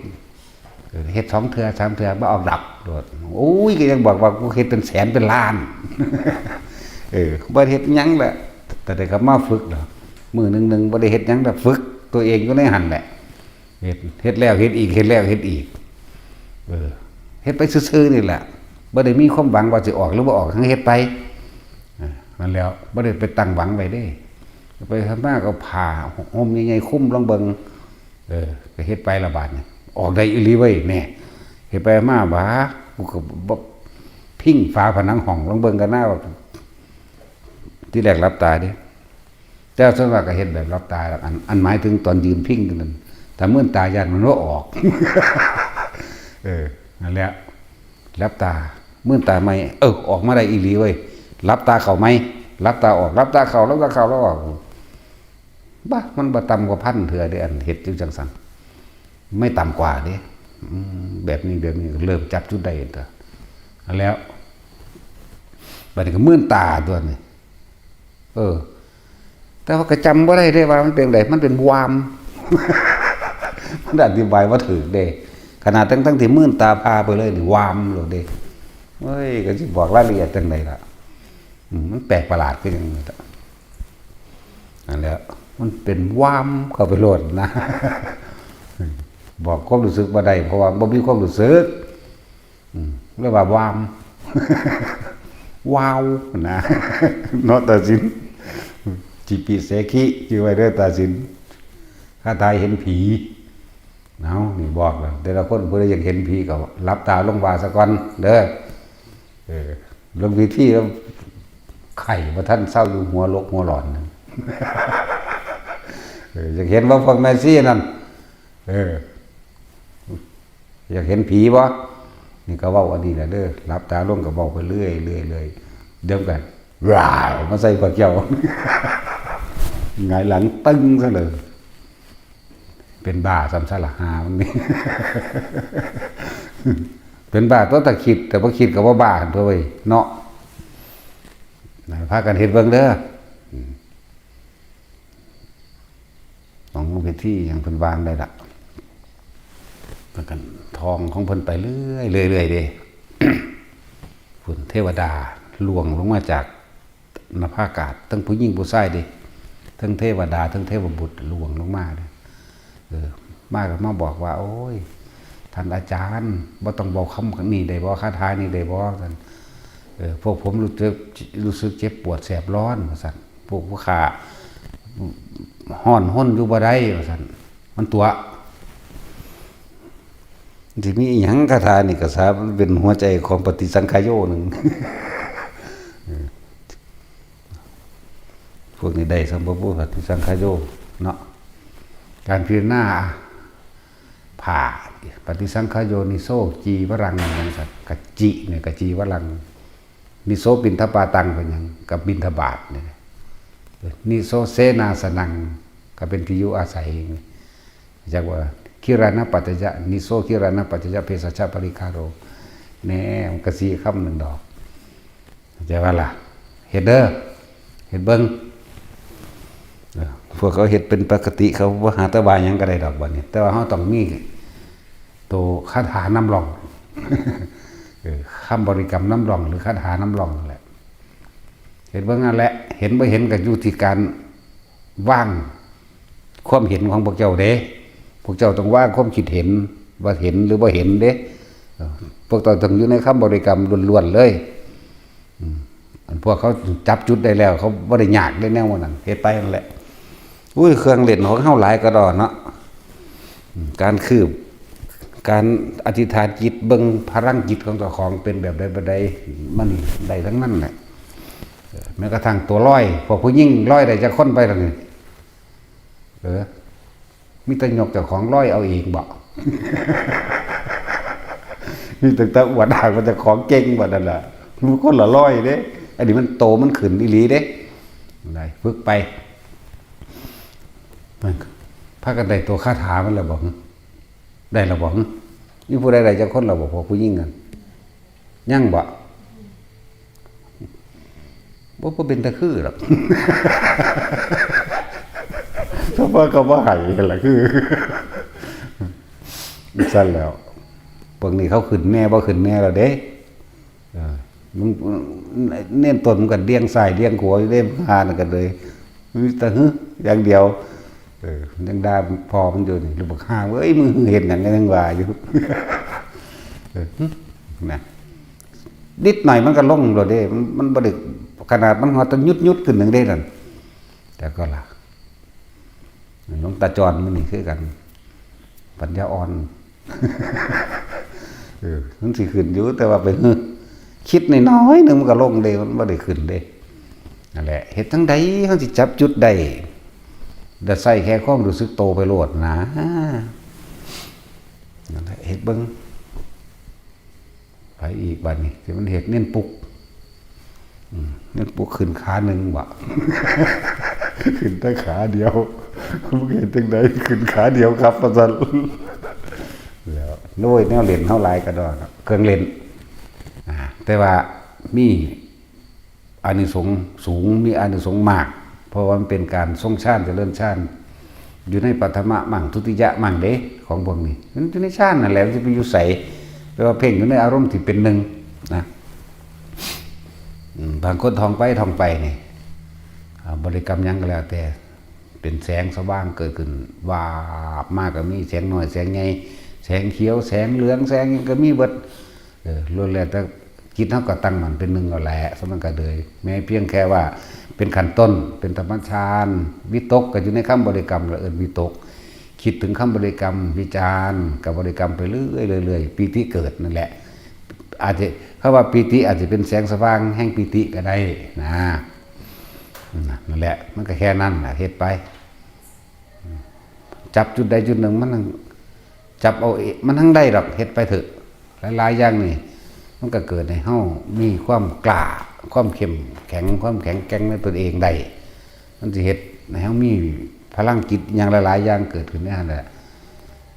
เออ เฮ็ดสองเทื่อ สามเทื่อ บ่ออกดอกโลด โอ้ย ก็ยังบอกว่ากูเฮ็ดเป็นแสนเป็นล้าน เออ บ่เฮ็ดหยังแหละ แต่ได้กลับมาฝึกดอก มื้อหนึ่งหนึ่งบ่ได้เฮ็ดหยังดอก ฝึกตัวเองอยู่ในหั่นแหละ เฮ็ด เฮ็ดแล้วเฮ็ดอีก เฮ็ดแล้วเฮ็ดอีก เออ เฮ็ดไปซื่อๆ นี่แหละ บ่ได้มีความหวังว่าสิออกหรือบ่ออก ทั้งเฮ็ดไป อ่า นั่นแหล้ว บ่ได้ไปตั้งหวังไว้เด้ ไปทำมาก็ผ้าห่มใหญ่ๆ คลุมลองเบิ่ง เออ ก็เฮ็ดไปละบาดนี่ ออกได้อีหลีเว้ย แน่ เฮ็ดไปมา บา กูก็บ่ พิงฝาผนังห้องลองเบิ่งกันนะ ว่า ทีแรกหลับตาเด้ แต่ส่วนมากก็เฮ็ดแบบหลับตา อัน อันหมายถึงตอนยืนพิงนั่น ถ้ามืนตาย้านมันบ่ออก เออ นั่นแหละ หลับตา มืนตาใหม่ เออ ออกมาได้อีหลีเว้ย หลับตาเข้าใหม่ หลับตาออก หลับตาเข้า หลับตาเข้า หลับตาออก บา มันบ่ต่ำกว่าพันเทื่อเด้ อันเฮ็ดอยู่จั่งซั้น ไม่ต่ำกว่าเด้ อืม แบบนี้ แบบนี้ เริ่มจับจุดได้ตัว อันแล้ว บัดนี้ก็มืนตาตัวนี่ เออ แต่ว่าก็จำบ่ได้เด้ว่ามันเป็นได มันเป็นวาม มันอธิบายบ่ถูกเด้ ขนาดทั้งๆ ที่มืนตาผ่าไปเลยนี่ วามโลดเด้ เฮ้ย ก็สิบอกรายละเอียดจั่งใดล่ะ อืม มันแปลกประหลาดคือหยังนี่ล่ะ นั่นแหละ มันเป็นวามเข้าไปโลดนะ บอกความรู้สึกบ่ได้ เพราะว่าบ่มีความรู้สึก อืม เรียกว่าวาม ว้าว นะ เนาะ ตาสิน จิปิเสขิ ชื่อไว้เด้อ ตาสิน คาถาเห็นผี เอา นี่บอกแล้ว แต่ละคนผู้ใดอยากเห็นผีก็หลับตาลงว่าซะก่อน เด้อ เออ ลงพิธีแล้ว ไข้บ่ทันเซาอยู่ หัวโลกหัวร้อนนั่น เออ อยากเห็นบ่พวกแม่ชีนั่น เออ อยากเห็นผีบ่ นี่ก็เว้าอันนี้แหละเด้อ หลับตาลงก็เว้าไปเรื่อย เรื่อย เรื่อย เดี๋ยวกัน ว้าว มาใส่พวกเจ้า หงายหลังตึงซะเลย เป็นบ้าซ้ำซะละ หามันนี่ เป็นบ้าตัว ถ้าคิด แต่บ่คิดก็บ่บ้าหั่นตัวเว้ย เนาะ นะ พากันเฮ็ดเบิ่งเด้อ อืม ของหลวงพิธีหยังเพิ่นวางได้ละ พากันท่องของเพิ่นไปเรื่อย เรื่อย เรื่อยเด้ พุ่นเทวดาล่วงลงมาจากนภาอากาศ ทั้งผู้หญิงผู้ชายเด้ ทั้งเทวดา ทั้งเทวบุตรล่วงลงมาเด้ เออ มาก็มาบอกว่า โอ้ย ท่านอาจารย์ บ่ต้องบอกคำนี้ได้บ่ คาถานี้ได้บ่ ท่าน เออ พวกผมรู้สึก รู้สึกเจ็บปวดแสบร้อน ว่าซั่น พวกผู้ข้าฮ้อนฮนอยู่บ่ได้ ว่าซั่น มันตั๋ว สิมีอิหยัง คาถานี่ก็สา มันเป็นหัวใจของปฏิสังขายโยหนึ่ง เออ พวกนี้ได้สำหรับผู้ปฏิสังขายโยเนาะ การพิจารณาผ้า ปฏิสังขายโยนิโสจีวรัง ว่าซั่น กะจิเนี่ย กะจีวรัง นิโสปิณฑปาตัง เป็นหยัง กับบิณฑบาตเนี่ย นิโสเสนาสนัง ก็เป็นที่อยู่อาศัย จักว่า คิรานะปัจจยะ นิโสคิรานะปัจจยะ เภสัชปริคาโร แน่ มันก็สี่คำหนึ่งดอก เข้าใจว่าล่ะ เฮ็ดเด้อ เฮ็ดเบิ่ง เออ พวกเขาเฮ็ดเป็นปกติ เขาบ่หาแต่ว่าหยังก็ได้ดอกบัดนี้ แต่ว่าเราต้องมีตัวคาถานำร่อง เออ คำบริกรรมนำร่อง หรือคาถานำร่องนั่นแหละ เฮ็ดเบิ่งนั่นแหละ เห็นบ่เห็นก็อยู่ที่การวางความเห็นของพวกเจ้าเด้ พวกเจ้าต้องวางความคิดเห็น ว่าเห็นหรือบ่เห็นเด้ เออ พวกเจ้าต้องอยู่ในคำบริกรรมล้วนๆเลย อืม อันพวกเขาจับจุดได้แล้ว เขาบ่ได้ยากเด้แนวนั้น เฮ็ดไปนั่นแหละ อุ้ย เครื่องเล่นของเฮาหลายกะด้อเนาะ อืม การคืบ การอธิษฐานจิต เบิ่งพลังจิตของเจ้าของเป็นแบบใด แบบใด มันได้ทั้งนั้นแหละ เออ แม้กระทั่งตัวลอย พวกผู้หญิงลอยได้จักคนไปล่ะนี่ เออ มีแต่ยกเจ้าของลอยเอาเองบ่ มีแต่ตะอวดอ้างว่าเจ้าของเก่งบ่ นั่นล่ะ มันคนละลอยเด้ อันนี้มันโตมันขึ้นอีหลีเด้ ได้ ฝึกไป มัน พากันได้ตัวคาถามันแล้วบ่ ได้แล้วบ่ มีผู้ใดได้จักคนแล้วบ่ พวกผู้หญิงนั่น ยังบ่ บ่ บ่เป็นตาคือดอก ถ้าว่าก็บ่ให้ล่ะ คือ ซั่นแล้ว พวกนี้เขาขึ้นแน่บ่ขึ้นแน่แล้วเด้ เออ มัน เน้นต้นมันก็เดี่ยงซ้ายเดี่ยงขวาอยู่เด้ หานั่นก็เลย มีแต่หึอย่างเดียว เออ ยังด่าพ่อมันอยู่นี่ ลูกบักห่าเอ้ย มึงเฮ็ดหยัง ยังว่าอยู่ เออ หึ นะ นิดหน่อยมันก็ลงโลดเด้ มัน มันบ่ได้ ขนาดมันฮอดแต่หยุดๆขึ้นหนึ่งเด้นั่น แต่ก็ล่ะ หลวงตาจรมันนี่คือกัน ปัญญาอ่อน เออ มันสิขึ้นอยู่ แต่ว่าไป คิดน้อยๆหนึ่งมันก็ลงเด้ มันบ่ได้ขึ้นเด้ นั่นแหละ เฮ็ดจั่งใดเฮาสิจับจุดได้ แต่ใส่แค่ความรู้สึกโตไปโลดนะ นั่นแหละ เฮ็ดเบิ่ง ไปอีกบัดนี้ ที่มันเฮ็ดเน้นปลุก อืม เน้นปลุกขึ้นขาหนึ่งบ่ ขึ้นแต่ขาเดียว มึงเฮ็ดจั่งใดขึ้นขาเดียวครับ ว่าซั่น แล้ว โอ้ย แนวเล่นเฮาหลายกะด้อเนาะ เครื่องเล่น อ่า แต่ว่ามี อานิสงส์สูง มีอานิสงส์มาก เพราะว่ามันเป็นการทรงฌาน เจริญฌาน อยู่ในปฐมะมั่ง ทุติยะมั่งเด้ ของพวกนี้ มันอยู่ในฌานนั่นแหละ มันสิไปอยู่ไส แปลว่าเพ่งอยู่ในอารมณ์ที่เป็นหนึ่งนะ อืม บางคนท่องไปท่องไปนี่ อ่า บริกรรมหยังก็แล้วแต่ เป็นแสงสว่างเกิดขึ้น วาบมาก็มี แสงน้อยแสงใหญ่ แสงเขียวแสงเหลืองแสงหยังก็มีเบิด เออ ล้วนแล้วแต่จิตเฮาก็ตั้งมั่นเป็นหนึ่งเอาแหละ สำนั้นก็เลย แม้เพียงแค่ว่าเป็นขั้นต้น เป็นธรรมชาติ วิตกก็อยู่ในคำบริกรรม ละเอิ้นวิตก คิดถึงคำบริกรรม วิจารณ์ก็บริกรรมไปเรื่อยๆเรื่อยๆ ปีติเกิดนั่นแหละ อาจจะ คำว่าปีติอาจจะเป็นแสงสว่างแห่งปีติก็ได้นะ นั่นแหละ มันก็แค่นั้นแหละ เฮ็ดไป จับจุดใดจุดหนึ่ง มันจับเอาเอง มันทั้งได้ดอก เฮ็ดไปเถอะ หลายๆอย่างนี่ มันก็เกิดให้เฮามีความกล้า ความเข้มแข็ง ความแข็งแกร่งในตนเองได้ มันสิเฮ็ดให้เฮามีพลังจิตอย่างหลายๆอย่างเกิดขึ้นในหั่นแหละ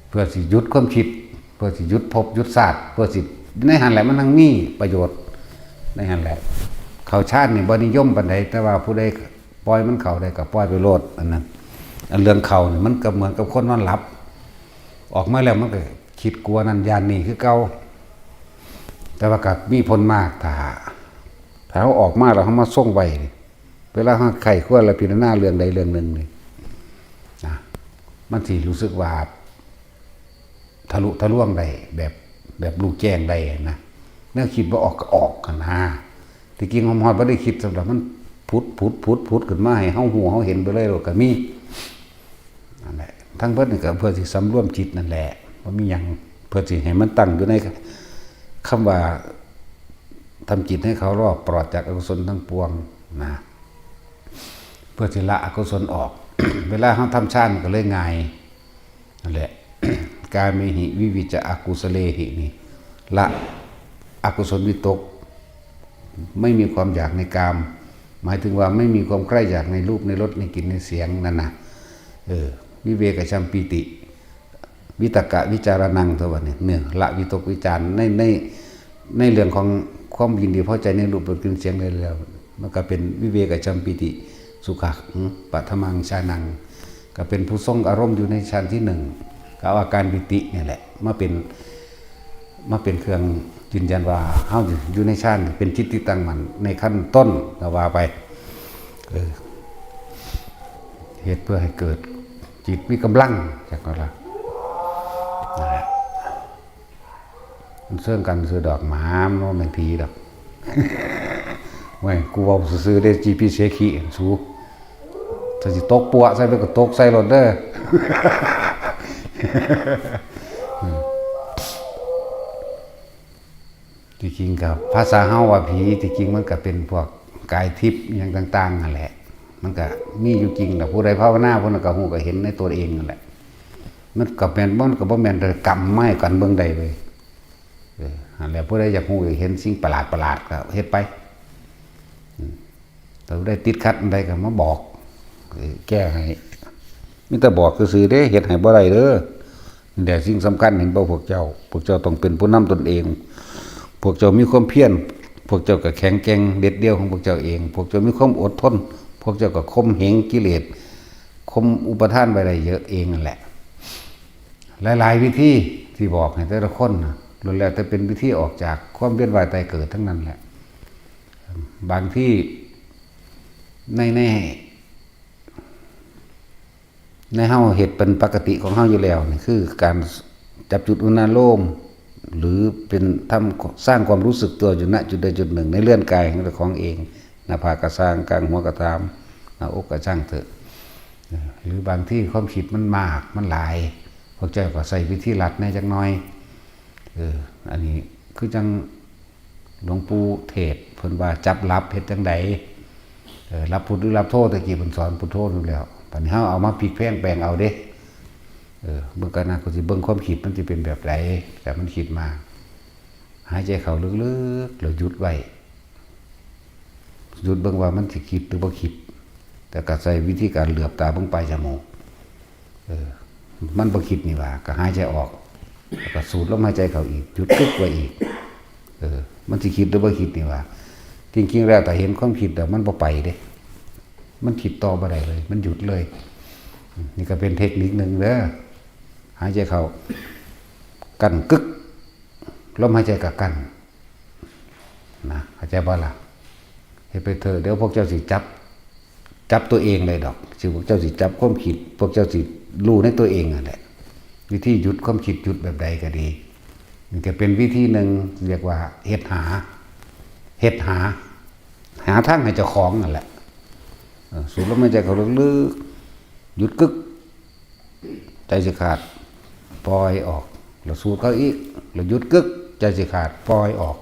เพื่อสิหยุดความคิด เพื่อสิหยุดภพหยุดชาติ เพื่อสิ ในหั่นแหละ มันทั้งมีประโยชน์ ในหั่นแหละ เข้าฌานนี่บ่นิยมปานใด แต่ว่าผู้ใดปล่อยมันเข้าได้ก็ปล่อยไปโลด อันนั้น อันเรื่องเข้านี่มันก็เหมือนกับคนนอนหลับ ออกมาแล้วมันก็คิดกลัวนั่นย่านนี่คือเก่า แต่ว่าก็มีผลมาก ถ้า ถ้าเฮาออกมาแล้วเฮามาทรงไว้นี่ เวลาเฮาใคร่ครวญและพิจารณาเรื่องใดเรื่องหนึ่งนี่นะ มันสิรู้สึกว่า ทะลุทะลวงได้ แบบ แบบรู้แจ้งได้นะ แนวคิดบ่ออกก็ออกหั้นนะ ที่จริงฮอดบ่ได้คิด สำหรับมันผุดผุดผุดผุดขึ้นมาให้เฮาฮู้เฮาเห็นไปเลยโลดก็มี นั่นแหละ ทั้งเบิดนี่ก็เพื่อสิสำรวมจิตนั่นแหละ บ่มีหยัง เพื่อสิให้มันตั้งอยู่ในคำว่า ทำจิตให้เขารอบปลอดจากอกุศลทั้งปวงนะ เพื่อสิละอกุศลออก เวลาเฮาทำฌานก็เลยง่าย นั่นแหละ กาเมหิวิวิจจะอกุสะเลหินี่ ละอกุศลวิตก ไม่มีความอยากในกาม หมายถึงว่าไม่มีความใคร่อยากในรูปในรสในกลิ่นในเสียงนั่นนะ เออ วิเวกะชัมปีติ วิตกะวิจารณัง เท่าว่านี่ เนี่ย ละวิตกวิจารณ์ใน ใน ในเรื่องของความยินดีพอใจในรูปรสกลิ่นเสียงได้แล้ว มันก็เป็นวิเวกะชัมปีติสุขัง ปะทะมังฌานัง ก็เป็นผู้ทรงอารมณ์อยู่ในฌานที่หนึ่ง ก็เอาอาการปีตินี่แหละ มาเป็น มาเป็นเครื่องยืนยันว่าเฮาอยู่ในฌานเป็นจิตที่ตั้งมั่นในขั้นต้นก็ว่าไป เออ เฮ็ดเพื่อให้เกิดจิตมีกำลัง จักว่าล่ะ นั่นแหละ มันเซิ่งกันซื่อดอก หมามันบ่แม่นผีดอก เว้ย กูเว้าซื่อๆเด้ จีพีเสขี หั่นสู ถ้าสิตกปัวใส่ไปก็ตกใส่โลดเด้อ ที่จริงกับภาษาเฮาว่าผี ที่จริงมันก็เป็นพวกกายทิพย์อิหยังต่างๆนั่นแหละ มันก็มีอยู่จริงแหละ ผู้ใดภาวนาผู้นั้นก็ฮู้ก็เห็นในตัวเองนั่นแหละ มันก็แม่น มันก็บ่แม่นแต่กำไม้กันเบิ่งได้เว้ย เออ นั่นแหละ ผู้ใดอยากฮู้อยากเห็นสิ่งประหลาดๆก็เฮ็ดไป อืม ถ้าผู้ใดติดขัดอันใดก็มาบอก เออ แก้ให้ มีแต่บอกซื่อๆเด้ เฮ็ดให้บ่ได้เด้อ นี่แหละสิ่งสำคัญ เห็นบ่พวกเจ้า พวกเจ้าต้องเป็นผู้นำตนเอง พวกเจ้ามีความเพียร พวกเจ้าก็แข็งแกร่งเด็ดเดี่ยวของพวกเจ้าเอง พวกเจ้ามีความอดทน พวกเจ้าก็ข่มเหงกิเลส ข่มอุปาทานไว้ได้เยอะเองนั่นแหละ หลายๆวิธีที่บอกให้แต่ละคนน่ะ ล้วนแล้วแต่เป็นวิธีออกจากความเวียนว่ายตายเกิดทั้งนั้นแหละ บางที่ใน ใน ในเฮาเฮ็ดเป็นปกติของเฮาอยู่แล้วนี่ คือการจับจุดอุณาโลม หรือเป็นทำ สร้างความรู้สึกตัวอยู่ ณ จุดใดจุดหนึ่งในเรือนกายของเจ้าของเอง หน้าผากก็ซ่าง กลางหัวก็ตาม หน้าอกก็ซ่างเถอะ เออ หรือบางที่ความคิดมันมาก มันหลาย พวกเจ้าก็ใช้วิธีลัดแหน่จักหน่อย เออ อันนี้คือจั่ง หลวงปู่เทศน์เพิ่นว่าจับหลับเฮ็ดจั่งใด เออ หลับพุทหรือหลับโธ แต่กี้เพิ่นสอนพุทโธอยู่แล้ว บัดนี้เฮาเอามาพลิกแพลงแปลงเอาเด้ เออ เบิ่งกันนะ ก็สิเบิ่งความคิดมันสิเป็นแบบใด แต่มันคิดมา หายใจเข้าลึกๆ แล้วหยุดไว้ หยุดเบิ่งว่ามันสิคิดหรือบ่คิด แต่ก็ใช้วิธีการเหลือบตาเบิ่งปลายจมูก เออ มันบ่คิดนี่หว่า ก็หายใจออก แล้วก็สูดลมหายใจเข้าอีก หยุดกึกไว้อีก เออ มันสิคิดหรือบ่คิดนี่หว่า จริงๆแล้วถ้าเห็นความคิดแล้วมันบ่ไปเด้ มันคิดต่อบ่ได้เลย มันหยุดเลย นี่ก็เป็นเทคนิคหนึ่งเด้อ หายใจเข้า กั้นกึก ลมหายใจก็กั้น นะ เข้าใจบ่ล่ะ เฮ็ดไปเถอะ เดี๋ยวพวกเจ้าสิจับ จับตัวเองเลยดอก สิพวกเจ้าสิจับความคิด พวกเจ้าสิรู้ในตัวเองนั่นแหละ วิธีหยุดความคิด หยุดแบบใดก็ดี มันก็เป็นวิธีหนึ่ง เรียกว่าเฮ็ดหา เฮ็ดหา หาทางให้เจ้าของนั่นแหละ เออ สูดลมหายใจเข้าลึกๆ หยุดกึก ใจสิขาด ปล่อยออก แล้วสูดเข้าอีก แล้วหยุดกึก ใจสิขาด ปล่อยออก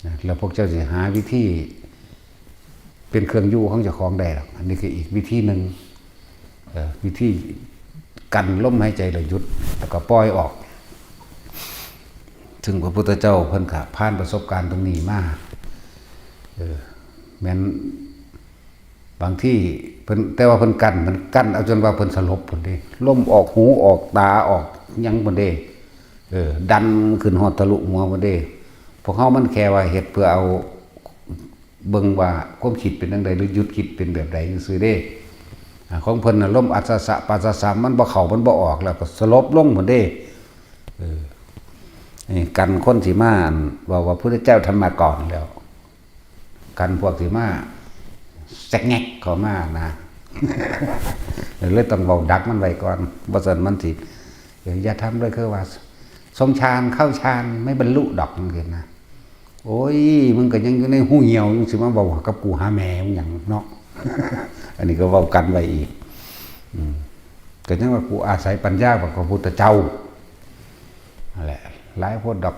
นะ แล้วพวกเจ้าสิหาวิธี เป็นเครื่องอยู่ของเจ้าของได้หรอก อันนี้คืออีกวิธีหนึ่ง เอ่อ วิธีกันลมหายใจแล้วหยุด แล้วก็ปล่อยออก ซึ่งพระพุทธเจ้าเพิ่นก็ผ่านประสบการณ์ตรงนี้มา เออ แม่น บางทีเพิ่น แต่ว่าเพิ่นกั้น เพิ่นกั้นเอาจนว่าเพิ่นสลบพุ้นเด้ ลมออกหูออกตาออกหยังพุ้นเด้ เออ ดันขึ้นฮอดทะลุหัวพุ้นเด้ พวกเฮามันแค่ว่าเฮ็ดเพื่อเอา เบิ่งว่าความคิดเป็นจั่งใด หรือหยุดคิดเป็นแบบใดซื่อๆเด้ อ่า ของเพิ่นน่ะลมอัศสะปัสสะ มันบ่เข้า มันบ่ออก แล้วก็สลบลงพุ้นเด้ เออ นี่กันคนสิมา อัน เว้าว่าพุทธเจ้าธรรมกรแล้ว กันพวกสิมาแซกแงกเข้ามานะ เลยต้องเว้าดักมันไว้ก่อน บ่ซั้นมันสิ เออ อย่าทำเลย คือว่า ทรงฌานเข้าฌานไม่บรรลุดอก จังซี้นะ โอ้ย มึงก็ยังอยู่ในหูเหี่ยว มึงสิมาเว้ากับกูหาแม่มึงหยังเนาะ อันนี้ก็เว้ากันไว้อีก อืม ก็ยังว่ากูอาศัยปัญญาของพระพุทธเจ้า นั่นแหละ หลายโพดดอก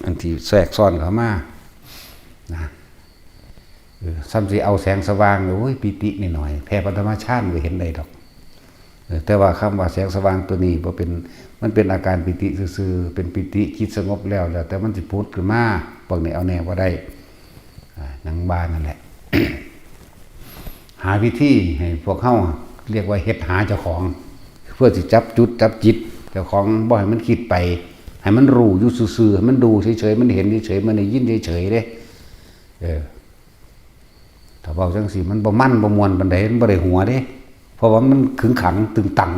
อันที่แทรกซ้อนเข้ามา นะ เออ ซ้ำสิเอาแสงสว่าง โอ้ย ปีตินิดหน่อย แผ่ปฐมฌานก็เห็นได้ดอก เออ แต่ว่าคำว่าแสงสว่างตัวนี้บ่เป็น มันเป็นอาการปีติซื่อๆ เป็นปีติจิตสงบแล้ว แล้วแต่มันสิผุดขึ้นมา พวกนี้เอาแน่บ่ได้ อ่า หยังว่านั่นแหละ หาวิธีให้พวกเฮาเรียกว่าเฮ็ดหาเจ้าของ เพื่อสิจับจุดจับจิตเจ้าของ บ่ให้มันคิดไป ให้มันรู้อยู่ซื่อๆ ให้มันดูเฉยๆ มันเห็นเฉยๆ มันได้ยินเฉยๆ เด้ เออ ถ้าเว้าจั่งซี้มันบ่มันบ่ม่วนปานใด มันบ่ได้หัวเด้ เพราะว่ามันขึงขังตึงตัง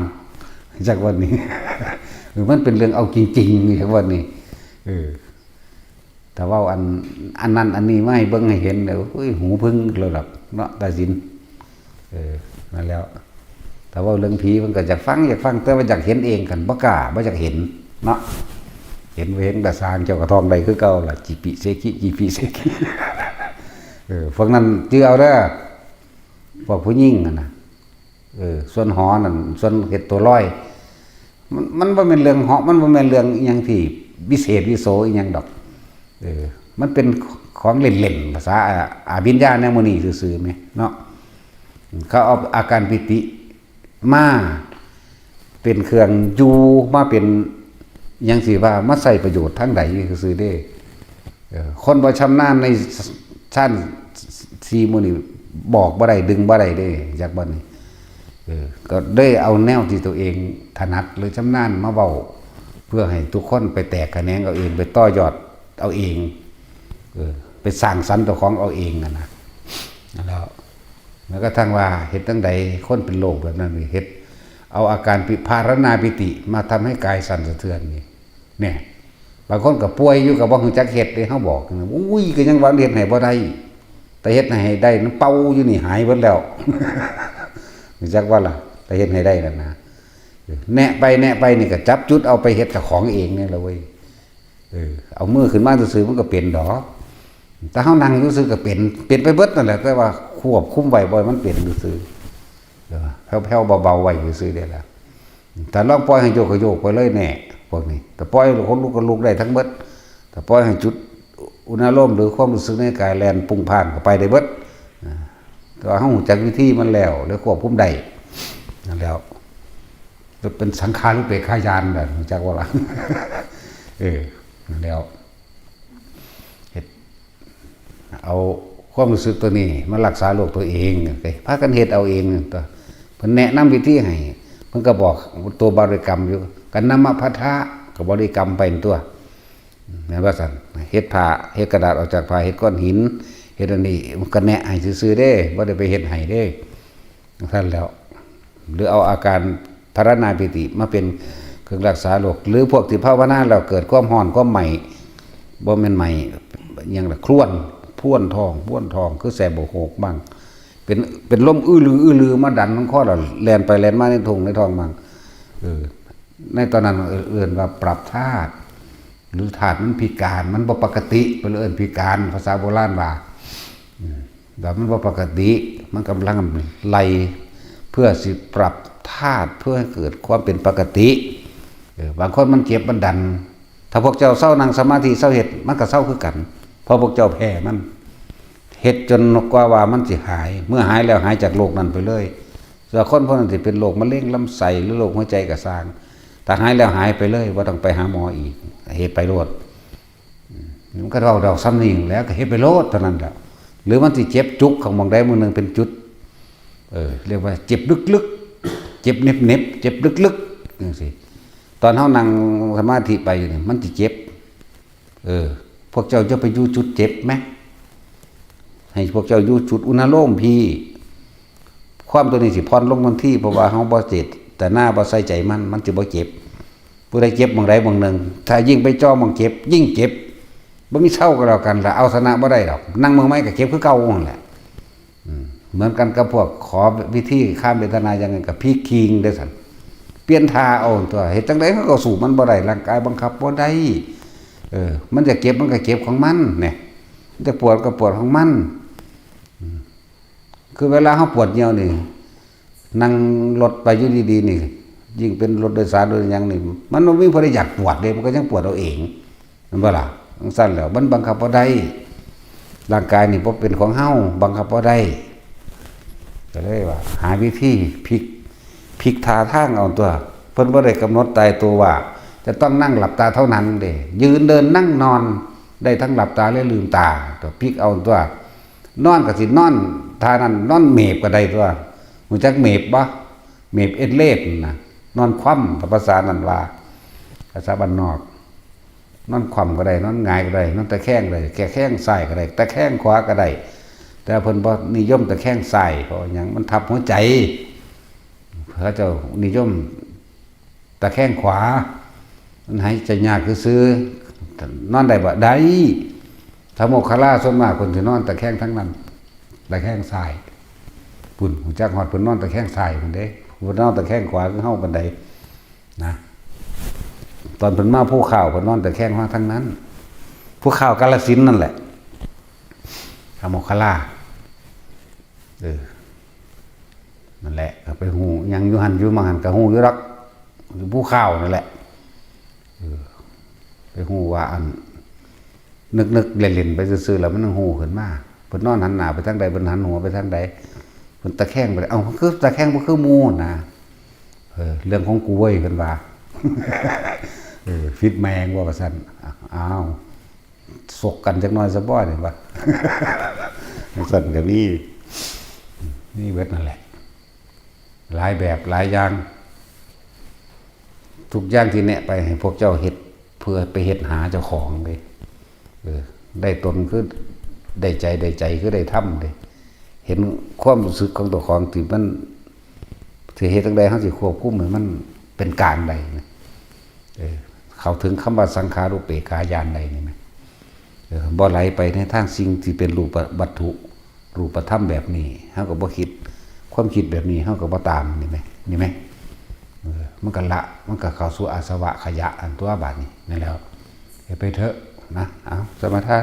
จักวันนี้ เออ มันเป็นเรื่องเอาจริงๆ จักวันนี้ เออ ถ้าเว้าอัน อันนั้นอันนี้มาให้เบิ่งให้เห็น เดี๋ยว โอ้ย หูผึ้งแล้วดอกเนาะ ตาสิน เออ นั่นแล้ว ถ้าเว้าเรื่องผีมันก็อยากฟัง อยากฟัง แต่ว่าอยากเห็นเอง คันบ่กล้า บ่อยากเห็นเนาะ เห็นบ่เห็นก็ซ่าง เจ้าก็ท่องได้คือเก่าล่ะ จิปิเสขิ จิปิเสขิ เออ พวกนั้นจื่อเอาเด้อ พวกผู้หญิงหั่นน่ะ เออ ส่วนหอนั่น ส่วนเฮ็ดตัวลอย มัน มันบ่แม่นเรื่องเหาะ มันบ่แม่นเรื่องอิหยังที่วิเศษวิโสอิหยังดอก เออ มันเป็นของเล่นๆ ภาษาอา อาภิญญาแนวมื้อนี้ซื่อๆ แหมเนาะ เขาเอาอาการปีติมาเป็นเครื่องอยู่ มาเป็นหยังสิว่า มาใช้ประโยชน์ทางใดซื่อๆ เด้ เออ คนบ่ชำนาญในฌานสี่หมู่นี่ บอกบ่ได้ ดึงบ่ได้เด้ จักบ่นี่ เออ ก็ได้เอาแนวที่ตัวเองถนัดหรือชำนาญมาเว้า เพื่อให้ทุกคนไปแตกแขนงเอาเอง ไปต่อยอดเอาเอง เออ ไปสร้างสรรค์ตัวของเอาเองอะนะ แล้ว แล้วก็ทั้งว่าเฮ็ดจั่งใดคนเป็นโรคแบบนั้นนี่ เฮ็ด เอาอาการปิ ภารณาปีติมาทำให้กายสั่นสะเทือนนี่ เนี่ย บางคนก็ป่วยอยู่ก็บ่รู้จักเฮ็ดเด้ เฮาบอกนะ อุ้ย ก็ยังว่าเฮ็ดให้บ่ได้ แต่เฮ็ดให้ได้ มันเป่าอยู่นี่หายเบิดแล้ว รู้จักว่าล่ะ แต่เฮ็ดให้ได้นั่นนะ แนะไปแนะไปนี่ก็จับจุดเอาไปเฮ็ดเจ้าของเองนี่แหละเว้ย เออ เอามือขึ้นมาซื่อๆ มันก็เป็นดอก แต่เฮานั่งอยู่ซื่อก็เป็น เป็นไปเบิดนั่นแหละ แต่ว่าควบคุมไว้บ่ให้มันเป็นซื่อๆ เออ แผ่วๆ เบาๆ ไว้ซื่อๆ เด้ล่ะ ถ้าลองปล่อยให้โยกก็โยกไปเลยแน่ พวกนี้ แต่ปล่อยให้คนลุกก็ลุกได้ทั้งเบิด แต่ปล่อยให้จุดอุณาโลมหรือความรู้สึกในกายแล่นพุ่งพ่านเข้าไปได้เบิด อ่า แต่ว่าเฮารู้จักวิธีมันแล้ว แล้วควบคุมได้ นั่นแล้ว เป็นสังขารุปเปกขาญาณน่ะ รู้จักบ่ล่ะ เออ นั่นแล้ว เฮ็ด เอาความรู้สึกตัวนี้มารักษาโรคตัวเอง ก็พากันเฮ็ดเอาเองตัว เพิ่นแนะนำวิธีให้ เพิ่นก็บอกตัวบริกรรมอยู่ กันนมะพัทธะ ก็บริกรรมไปตัว แม่นว่าซั่น เฮ็ดผ้า เฮ็ดกระดาษออกจากผ้า เฮ็ดก้อนหิน เฮ็ดอันนี้ มันก็แนะให้ซื่อๆ เด้ บ่ได้ไปเฮ็ดให้เด้ ซั่นแล้ว หรือเอาอาการภารณาปีติมาเป็นเครื่องรักษาโรค หรือพวกที่ภาวนาแล้วเกิดความร้อน ความไหม้ บ่แม่นไหม้ หยังล่ะ ครวน พรวนท้อง พรวนท้อง คือแสบโบกโหกบ้าง เป็น เป็นลมอื้อลืออื้อลือมาดันของข้อเราแล่นไปแล่นมาในท้องในท้องมั่ง เออ ในตอนนั้นเอิ้นว่าปรับธาตุ หรือธาตุมันพิการ มันบ่ปกติ เพิ่นเลยเอิ้นพิการ ภาษาโบราณว่า อืม แบบมันบ่ปกติ มันกำลังไล่เพื่อสิปรับธาตุ เพื่อให้เกิดความเป็นปกติ เออ บางคนมันเจ็บมันดัน ถ้าพวกเจ้าเซานั่งสมาธิ เซาเฮ็ด มันก็เซาคือกัน เพราะพวกเจ้าแพ้มัน เฮ็ดจนกว่าว่ามันสิหาย เมื่อหายแล้วหายจากโรคนั้นไปเลย ส่วนคนพวกนั้นสิเป็นโรคมะเร็งลำไส้หรือโรคหัวใจก็ซ่าง ถ้าหายแล้วหายไปเลย บ่ต้องไปหาหมออีก เฮ็ดไปโลด มันก็เว้าดอกส่ำนี้แหล้ว ก็เฮ็ดไปโลดเท่านั้นแหละ หรือมันสิเจ็บจุกของหม่องใดหม่องหนึ่งเป็นจุด เออ เรียกว่าเจ็บลึกๆ เจ็บเหน็บๆ เจ็บลึกๆ จังซี้ ตอนเฮานั่งสมาธิไปอยู่นี่ มันสิเจ็บ เออ พวกเจ้าจะไปอยู่จุดเจ็บไหม ให้พวกเจ้าอยู่จุดอุณาโลมพี ความตัวนี้สิผ่อนลงทันที เพราะว่าเฮาบ่เจตนา บ่ใส่ใจมัน มันสิบ่เจ็บ ผู้ใดเจ็บหม่องใดหม่องหนึ่ง ถ้ายิ่งไปจ่อหม่องเจ็บ ยิ่งเจ็บ บ่มีเซาก็แล้วกันล่ะ เอาชนะบ่ได้ดอก นั่งเมืองไม้ก็เจ็บคือเก่านั่นแหละ อืม เหมือนกันกับพวกขอวิธีข้ามเวทนายังไง ก็พลิกคิงเด้อซั่น เปลี่ยนท่าเอาตัว เฮ็ดจั่งใด๋เขาก็สู้มันบ่ได้ ร่างกายบังคับบ่ได้ เออ มันจะเจ็บมันก็เจ็บของมันเนี่ย มันจะปวดก็ปวดของมัน อืม คือเวลาเฮาปวดเยี่ยวนี่ นั่งรถไปอยู่ดีๆนี่ ยิ่งเป็นรถโดยสารรถหยังนี่ มันบ่มีผู้ใดอยากปวดเด้ มันก็ยังปวดเอาเอง แม่นบ่ล่ะ จั่งซั้นแหล้ว มันบังคับบ่ได้ ร่างกายนี่บ่เป็นของเฮา บังคับบ่ได้ ก็เลยว่า หาวิธีพลิก พลิกท่าทางเอาตัว เพิ่นบ่ได้กำหนดตายตัวว่า จะต้องนั่งหลับตาเท่านั้นเด้ ยืนเดินนั่งนอนได้ทั้งหลับตาและลืมตา ตัวพลิกเอาตัว นอนก็สินอนท่านั้น นอนเมบก็ได้ตัว รู้จักเมบบ่ เมบเอ็นเลดน่ะ นอนคว่ำ ภาษานั่นว่า ภาษาบ้านนอก นอนคว่ำก็ได้ นอนหงายก็ได้ นอนตะแคงก็ได้ ตะแคงซ้ายก็ได้ ตะแคงขวาก็ได้ แต่เพิ่นบ่นิยมตะแคงซ้าย เพราะว่าหยัง มันทับหัวใจ เขาเจ้านิยมตะแคงขวา มันหายใจยากซื่อๆ นอนได้บ่ ได้ ถ้าโมคคัลลาส่วนมากเพิ่นสินอนตะแคงทางนั้น ตะแคงซ้าย พุ้น รู้จักฮอดเพิ่นนอนตะแคงซ้ายพุ้นเด้ เพิ่นนอนตะแคงขวาคือเฮาปานใดนะ ตอนเพิ่นมาภูเขาเพิ่นนอนตะแคงมาทางนั้น ภูเขากาฬสินธุ์นั่นแหละ ถ้าโมคคัลลา เออ นั่นแหละ ก็ไปฮู้หยังอยู่หั่นอยู่หม่องหั่นก็ฮู้อยู่ดอก อยู่ภูเขานั่นแหละ เออ ไปฮู้ว่าอัน นึกๆเล่นๆไปซื่อๆ แล้วมันฮู้ขึ้นมา เพิ่นนอนหันหน้าไปทางใด เพิ่นหันหัวไปทางใด เพิ่นตะแคงไป เอ้า คือตะแคงบ่คือหมู่นะ เออ เรื่องของกูเว้ย เพิ่นว่า เออ ผิดแม่งว่าว่าซั่น อ้าว สกกันจักหน่อยซะบ่ นี่ว่า จั่งซั้นก็มี มีเบิดนั่นแหละ หลายแบบหลายอย่าง ทุกอย่างที่แนะไปให้พวกเจ้าเฮ็ด เพื่อไปเฮ็ดหาเจ้าของเด้ เออ ได้ตนคือได้ใจ ได้ใจคือได้ธรรมเด้ เห็นความรู้สึกของตัวของที่มัน สิเฮ็ดจั่งใด๋เฮาสิควบคุมให้มันเป็นกลางได้นะ เออ เข้าถึงคำว่าสังขารูปเปกขาญาณได้นี่นะ เออ บ่ไหลไปในทางสิ่งที่เป็นรูปวัตถุ รูปธรรมแบบนี้ เฮาก็บ่คิด ความคิดแบบนี้ เฮาก็บ่ตาม นี่แหม นี่แหม เออ มันก็ละ มันก็เข้าสู่อาสวะขยะอันตัวบาดนี้ นั่นแหล้ว เฮ็ดไปเถอะนะ เอา สมาทาน